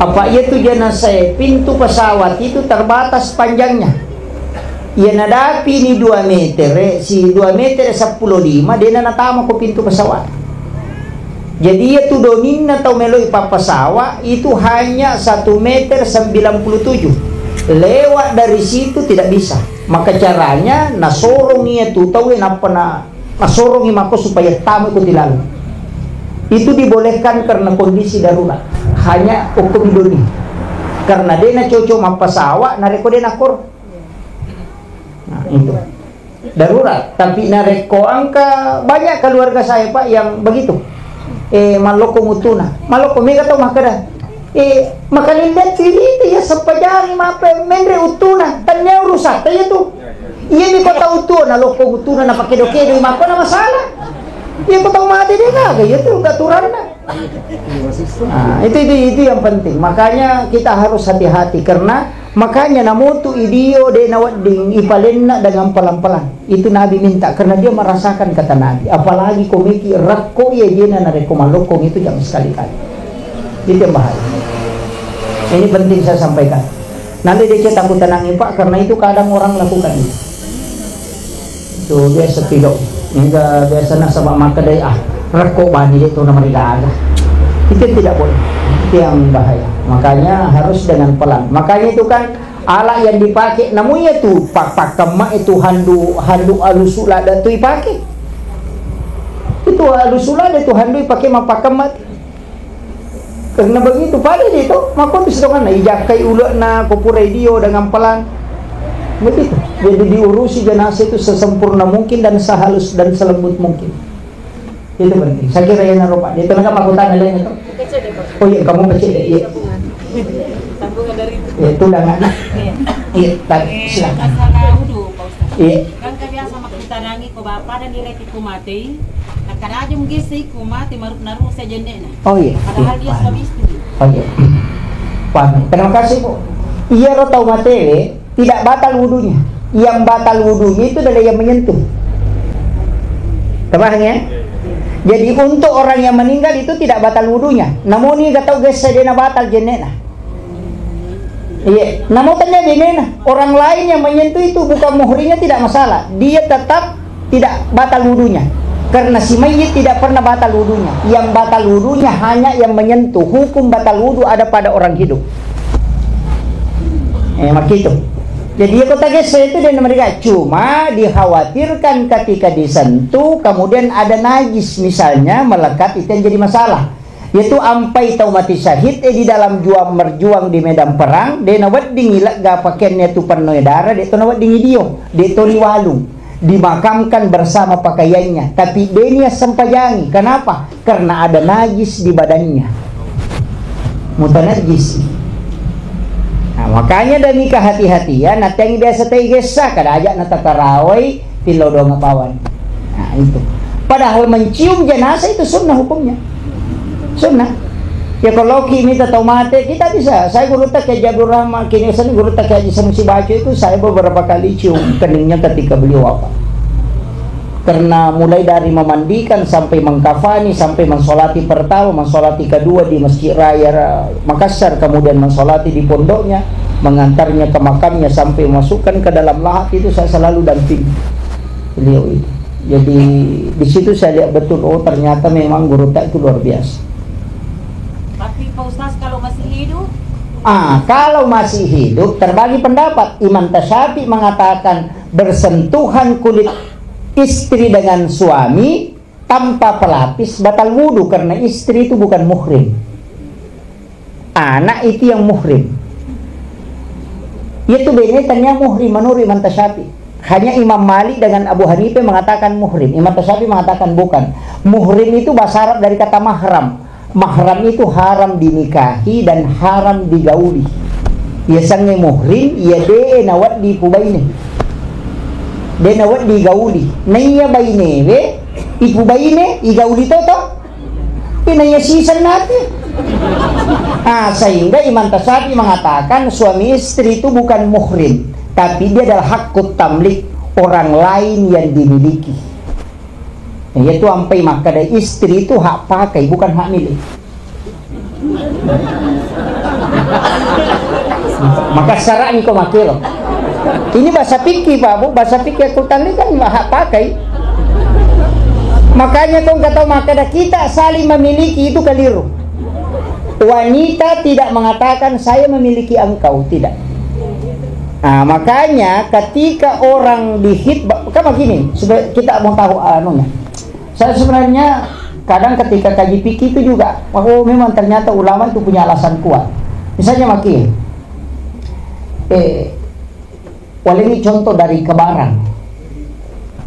Apa iya tu jenazah, pintu pesawat itu terbatas panjangnya. Iya nadapi ni dua meter, eh, si dua meter sepuluh lima, dena natama ko pintu pesawat. Jadi iya tu doninna tau meloi pappasawa itu hanya satu meter sembilan puluh tujuh. Lewat dari situ tidak bisa. Maka caranya nasorongi itu tau, eh, nappa na-, nasorongi mako supaya tamu ikuti lalu. Itu dibolehkan karena kondisi darurat. Hanya hukum dunia. Karena dia na cocok mappasawa, narekko dia nakor. Nah, itu. Darurat. Tapi narekko engka, banyak keluarga saya, Pak, yang begitu. Eh, mallokko muttuna. Mallokko, mega tau makkeda, eh, makalilliang cerita ya, sempajangi mappa menre uttuna. Tania urusatta ya tu. Iya, mi kota uttuna, lokko uttuna, napake doke do, mappa na masalah. Iya, kota mate dia gaga, ya tu aturanna. Nah, itu, itu, itu yang penting. Makanya kita harus hati-hati, karena makanya namutu idio de nawedding ipalenna dengan pelan-pelan. Itu Nabi minta karena dia merasakan, kata Nabi. Apalagi komeki rakko iya jena narekko malokkong itu, jangan sekali-kali. Itu yang bahaya. Ini penting saya sampaikan. Nanti dia cerita aku tenangi, Pak, karena itu kadang orang lakukan itu. Itu biasa pigau. Hingga biasa nasaba makkeda, "Ah, rekko bani de to namarigaga." Itu yang tidak boleh. Itu yang bahaya. Makanya harus dengan pelan. Makanya itu kan alat yang dipakai, namunya tu pak-, pakemma itu handu, handu alusu lada tu ipake. Itu alusu lada tu handu ipake mappakemma. Karena begitu, pada dia tu, maka tu setongan ijakkai ulekna, ko pura idio dengan pelan. Begitu. Jadi diurusi jenazah itu sesempurna mungkin dan sehalus dan selembut mungkin. Itu penting. Saya kira yang narupa. Dia tenaga pakutan lain itu. Oh iya, kamu kecil ya. Iya. Sambungan dari itu. Ya, itu udah nggak. Iya. Iya, tadi silakan. Masalah wudu, Pak Ustaz. Iya. Kan biasa makkutanangi ko bapa dan nilai ku matei, nakkeda aja mugessei ku mate maru-, naru sajenne'na. Oh iya. Padahal dia suami istri. Oh iya. Paham. Terima kasih, Bu. Iyaro tau matewe tidak batal wudunya. Yang batal wudunya itu adalah yang menyentuh. Terpaham ya? Jadi untuk orang yang meninggal itu tidak batal wudunya. Namun ini gak tau gessa dia na batal jenne'na. Iya, namun tanya benena, orang lain yang menyentuh itu bukan muhrimnya tidak masalah. Dia tetap tidak batal wudunya. Karena si mayit tidak pernah batal wudunya. Yang batal wudunya hanya yang menyentuh. Hukum batal wudu ada pada orang hidup. Eh, makitu. Jadi ya kota gesa itu dia mereka cuma dikhawatirkan ketika disentuh kemudian ada najis misalnya melekat itu yang jadi masalah. Yaitu ampai tau mati syahid, eh, di dalam juang merjuang di medan perang, de nawedding ilegga pakeanna tu pennoe dara, de to nawedding idio, de to diwalung, dimakamkan bersama pakaiannya, tapi de nia sempajangi. Kenapa? Karena ada najis di badannya. Mutanajis. Nah, makanya demi kehati-hatian, natengi biasa tei gessa, kada aja natatarawai, Tillau doang bawang. Nah, itu. Padahal mencium jenazah itu sunnah hukumnya. Sunnah. Ya kalau ki mita tau mate, kita bisa. Saya guru tak Kiai Abdul Rahman, kini saya guru tak Haji Sanusi Baco itu, saya beberapa kali cium keningnya ketika beliau wafat. Karena mulai dari memandikan sampai mengkafani, sampai mensolati pertama, mensolati kedua di Masjid Raya Makassar, kemudian mensolati di pondoknya, mengantarnya ke makamnya sampai masukkan ke dalam lahat itu saya selalu dampingi beliau itu. Jadi di situ saya lihat betul, oh ternyata memang guru tak itu luar biasa. Tapi Pak Ustaz kalau masih hidup? Ah, kalau masih hidup terbagi pendapat. Imam Tasyafi mengatakan bersentuhan kulit istri dengan suami tanpa pelapis batal wudu karena istri itu bukan muhrim. Anak itu yang muhrim. Itu bene tanya muhrim menurut Imam Tasyafi. Hanya Imam Malik dengan Abu Hanifah mengatakan muhrim. Imam Tasyafi mengatakan bukan. Muhrim itu bahasa Arab dari kata mahram. Mahram itu haram dinikahi dan haram digauli. Iya sange muhrim, iya de nawaddi pubaine. De nawaddi gauli. Naiya bainewe, ipubaine, igauli toto. Inaiya siseng nate. Ah, sehingga Imam Tasyafi mengatakan suami istri itu bukan muhrim, tapi dia adalah hakut tamlik, orang lain yang dimiliki. Yaitu ampai makkeda istri itu hak pakai, bukan hak milik. Maka sarani ko makelo. Ini bahasa fikih, Pak Bu, bahasa fikih aku tadi kan hak pakai. Makanya kau nggak tahu makkeda kita saling memiliki itu keliru. Wanita tidak mengatakan saya memiliki engkau, tidak. Ah, makanya ketika orang dihitbah, kan begini, supaya kita mau tahu anunya. Saya sebenarnya kadang ketika kaji fikih itu juga, oh, memang ternyata ulama itu punya alasan kuat. Misalnya maki, eh, walengngi contoh dari kebarang.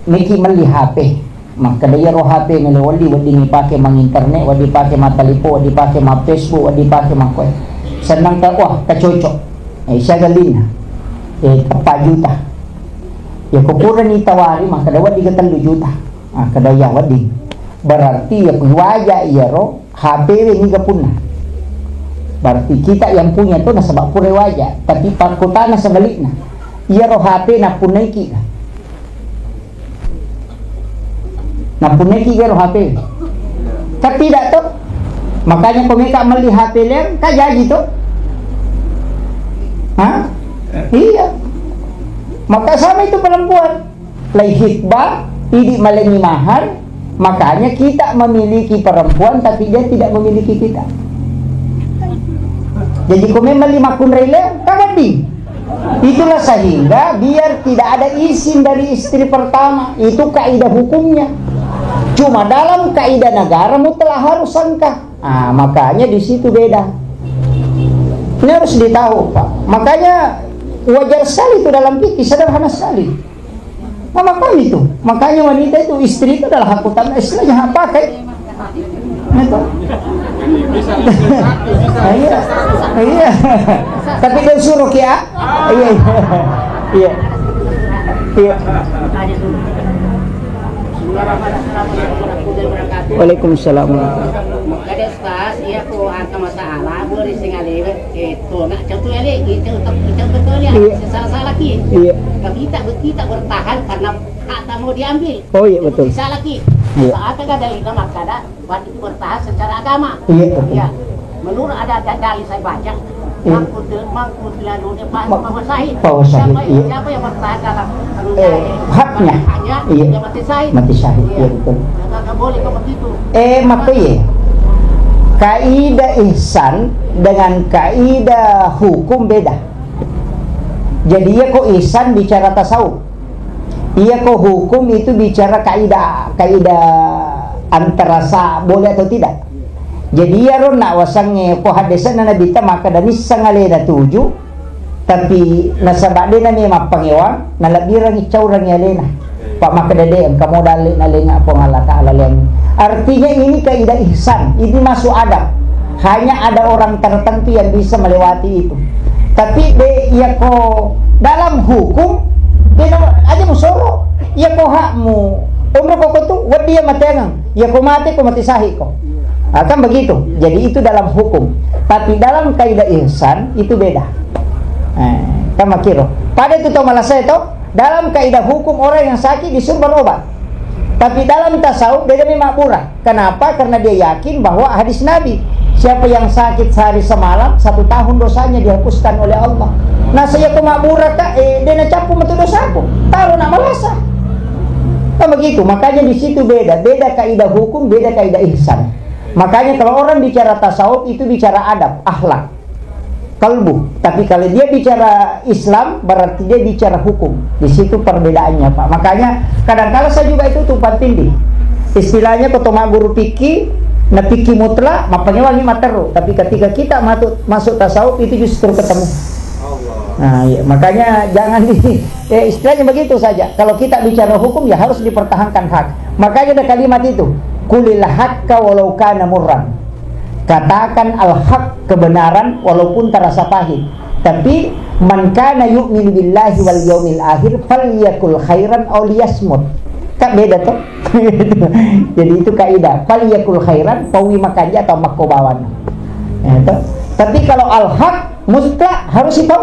Meki melli H P, makkeda iyaro H P melo welli, wedding ipake manginternet, wedding ipake mattalipo, wedding ipake ma Facebook, wedding ipake makkoe. Senang ka, wah, kacocok. Eh, siaga linna. Eh, teppa juta. Ya, ko purani tawari, makkeda wedding ke tellu juta. Ah, kada iya wedding. Berarti ya kuwaja iyaro H P we niga punna. Berarti kita yang punya tu nasaba pura waja, tapi pakkutana sebaliknya. Iyaro H P napunnaiki. Napunnaiki iyaro H P. Kan tidak tu? Makanya ko meka melli H P lem, kan jaji tu? Hah? Iya. Maka sama itu perempuan. Lai hitbah, idi malengi mahar, makanya kita memiliki perempuan tapi dia tidak memiliki kita. Jadi ko memang lima kunrai lem, kawan di. Itulah sehingga biar tidak ada izin dari istri pertama, itu kaidah hukumnya. Cuma dalam kaidah negara mutlak harus sengkah. Ah, makanya di situ beda. Ini harus ditahu, Pak. Makanya wajar sekali itu dalam fikih, sederhana sekali. Sama kami tuh. Makanya wanita itu, istri itu adalah hak utama, istilahnya hak pakai. Nah, itu. Nah, iya. Iya. Tapi dia suruh kia. Iya, iya. Iya. Iya. Waalaikumsalam warahmatullahi wabarakatuh. Pas iya ko angka masalah, boleh sing alewe, eh, to, nak contoh ya, Le, itu, itu, itu betul ya, iya, salah-salah ki. Iya. Tapi kita, kita bertahan karena hak tak mau diambil. Oh, iya, betul. Salah ki. Iya. Saat ada dalil makkada, berarti itu bertahan secara agama. Iya, betul. Iya. Menurut ada da-, dalil saya baca, iya, mangkut, mangkut lalu dia pa-, ma-, bahwa sahih. Bahwa sahih, siapa, iya, siapa yang bertahan dalam, eh, haknya. Haknya, iya, dia mati sahih. Mati sahih, iya, iya, betul. Nggak, nggak boleh kok begitu. Eh, makanya, kaidah ihsan dengan kaidah hukum beda. Jadi, iya ko ihsan bicara tasawuf. Iya ko hukum itu bicara kaidah, kaidah antara sah boleh atau tidak. Jadi, iya ro nak wasangnge ko hadesana Nabi ta maka danissang alena tuju, tapi nasaba de name mappangewang, nalebbirangi caurangi alena. Pak makkeda de, engka modal le nalenga Puang Allah Ta'ala leng. Artinya ini kaidah ihsan, ini masuk adab. Hanya ada orang tertentu yang bisa melewati itu. Tapi de, iya ko dalam hukum, de na-, aja musoro. Iya ko hakmu, umur ko tu, wedding iya matengeng. Iya ko mate ko mati sahih ko. Ah, kan begitu. Jadi itu dalam hukum. Tapi dalam kaidah ihsan itu beda. Eh, kan makiro. Pada itu tau malasai to, dalam kaidah hukum orang yang sakit disuruh berobat. Tapi dalam tasawuf beda memang murah. Kenapa? Karena dia yakin bahwa hadis Nabi, siapa yang sakit sehari semalam, satu tahun dosanya dihapuskan oleh Allah. Nah, saya ko mabbura ka, eh, de na cappu metu dosaku. Taruh nak malasa. Kan begitu. Makanya di situ beda, beda kaidah hukum, beda kaidah ihsan. Makanya kalau orang bicara tasawuf itu bicara adab, akhlak, kalbu. Tapi kalau dia bicara Islam, berarti dia bicara hukum. Di situ perbedaannya, Pak. Makanya kadangkala saya juga itu tumpang tindih. Istilahnya ko to magguru fikih, na fikih mutlak, mappangewangi matteru. Tapi ketika kita matu-, masuk tasawuf, itu justru ketemu. Nah, iya. Makanya jangan di, eh, istilahnya begitu saja. Kalau kita bicara hukum, ya harus dipertahankan hak. Makanya ada kalimat itu, "Qulil haqqa walau kana murran." Katakan al-haq, kebenaran, walaupun terasa pahit. Tapi, "Man kana yu'minu billahi wal yaumil akhir, falyakul khairan aw liyasmut." Kan beda tuh. Jadi itu kaidah. "Falyakul khairan", paui makanja atau makkobawan. Ya, tuh. Tapi kalau al-haq, mutlak harus itu.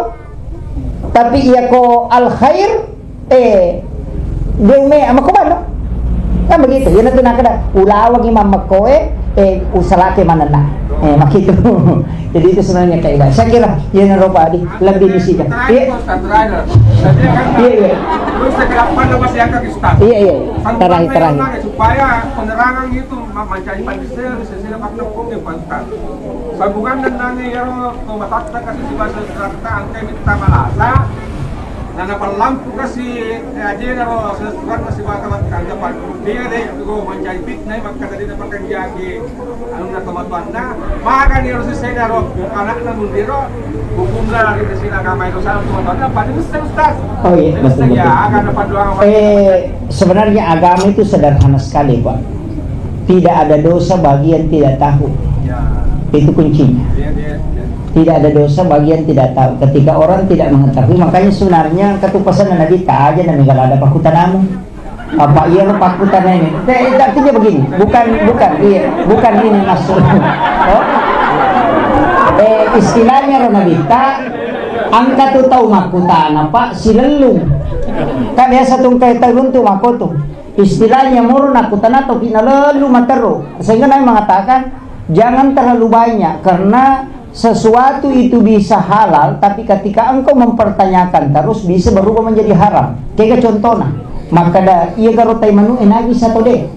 Tapi iya ko al-khair, eh, dia ume ama ko bano. Kan begitu. Iya, nanti nak ada ulawangi mammekkoe, eh, usalake manenna. Eh, makitu. Jadi itu sebenarnya kaidah. Saya kira, iya, naro Pak Adi, lebih di sini. Iya. Iya, iya. Iya, iya. Terakhir, terakhir. Supaya penerangan itu ma-, mencari pancasila, bisa sila pakai hukum yang pantas. Sambungan dan nanya yang mau matatta kasih si bahasa serta angkai minta malasa. Nana pallampu kasi, eh, ajenaro sesuatu nasi mata matkanda pan. Dia deh, tuh mencari fitnah, maka tadi dapat kerja di anu na teman-teman. Nah, maka dia harus saya daro anak namun dia ro hukum dari sini agama itu sama teman-teman. Apa itu Ustaz? Ustaz? Oh iya, betul, betul. Ya, akan dapat doang. Eh, sebenarnya agama itu sederhana sekali, Pak. Tidak ada dosa bagi yang tidak tahu. Ya. Itu kuncinya. Iya, iya, iya. Tidak ada dosa bagi yang tidak tahu. Ketika orang tidak mengetahui, makanya sebenarnya ketupasan Nabi taja Nabi kalau ada pakutanamu. Apa iya lo pakutana ini? Eh, artinya begini, bukan, bukan, iya, bukan ini maksud. Oh? Eh, istilahnya ro Nabi ta, angka tu tau makutana, Pak, silellung. Kan biasa tungkai tahu untuk makotu. Istilahnya moro nakutana toki nalellu materru. Sehingga Nabi mengatakan, jangan terlalu banyak karena sesuatu itu bisa halal, tapi ketika engkau mempertanyakan terus bisa berubah menjadi haram. Kega contohna, makkada iya garo tai manu e najis atau de?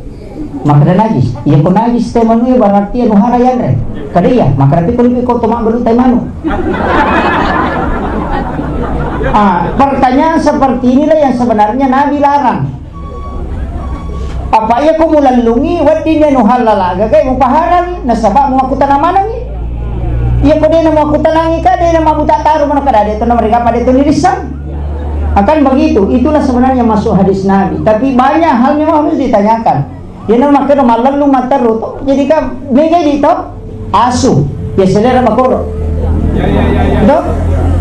Makkada najis. Iya ko najis tai manu e berarti anu hara yanre. Kada iya, makkada pi ko lipi ko to mabbelu tai manu. Ah, pertanyaan seperti inilah yang sebenarnya Nabi larang. Apa iya ko mulellungi wedding de nu halala gagai mupaharami nasaba muakkutana manengi. Iya ko de na muakkutanangi ka de na mabuta taru mana kada de to na mereka pada to nirissang. Akan begitu, itulah sebenarnya masuk hadis Nabi. Tapi banyak hal memang harus ditanyakan. Iya na makkeda mallellu matteru to. Jadi ka mega di to asu. Ya selera bakoro. To?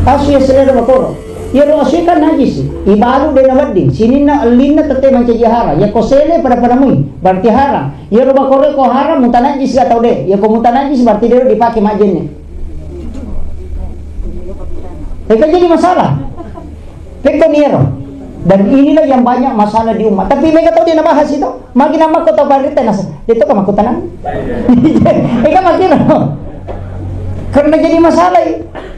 Asu ya selera bakoro. Iyaro asu kan najis. Ibalu de na wedding. Sininna ellinna tette mancaji hara. Ya ko sele pada-pada mui. Berarti haram. Iyaro bakoro ko haram mutanajis atau de. Ya ko mutanajis berarti de dipake majenne. Itu jadi masalah. Pekko niero. Dan inilah yang banyak masalah di umat. Tapi mereka tahu dia nabahas itu. Magi nama kota Barita nasa. Itu kan aku tenang. Eka magi no. Karena jadi masalah.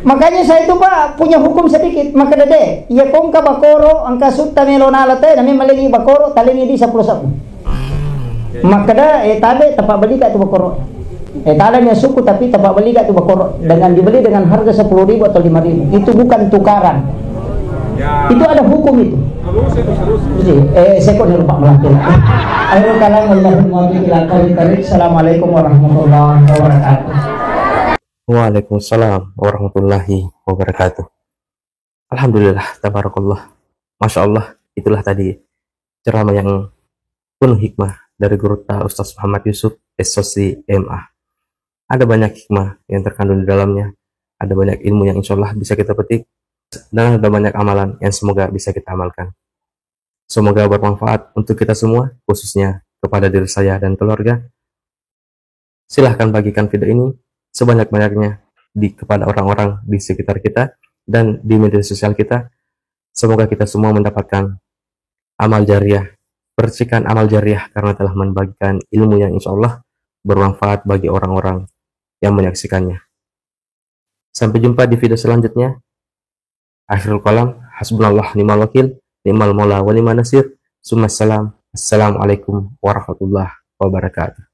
Makanya saya itu Pak punya hukum sedikit. Maka dede, ya kongka bakoro, angka sutta melo nala te, nami malengi bakoro, talengi di sepuluh sabu. Makkeda, eh, tabe, tapak beli gak tu bakoro? Eh, tala ni suku, tapi tapak beli gak tu bakoro? Dengan dibeli dengan harga sepuluh ribu atau lima ribu. Itu bukan tukaran. Ya. Itu ada hukum itu. Terus itu, terus. Jadi, eh, saya kok lupa melantik. Akhirul kalam, wallahul muwaffiq ila aqwamit thariq. Assalamualaikum warahmatullahi wabarakatuh. Waalaikumsalam warahmatullahi wabarakatuh. Alhamdulillah, tabarakallah. Masya Allah, itulah tadi ceramah yang penuh hikmah dari Gurutta Ustaz Muhammad Yusuf, S S C M A. Ada banyak hikmah yang terkandung di dalamnya, ada banyak ilmu yang insya Allah bisa kita petik, dan ada banyak amalan yang semoga bisa kita amalkan. Semoga bermanfaat untuk kita semua, khususnya kepada diri saya dan keluarga. Silahkan bagikan video ini sebanyak-banyaknya di, kepada orang-orang di sekitar kita dan di media sosial kita. Semoga kita semua mendapatkan amal jariah, percikan amal jariah karena telah membagikan ilmu yang insya Allah bermanfaat bagi orang-orang yang menyaksikannya. Sampai jumpa di video selanjutnya. Akhirul kalam, hasbunallah ni'mal wakil, ni'mal maula wa ni'man nasir. Summa salam. Assalamualaikum warahmatullahi wabarakatuh.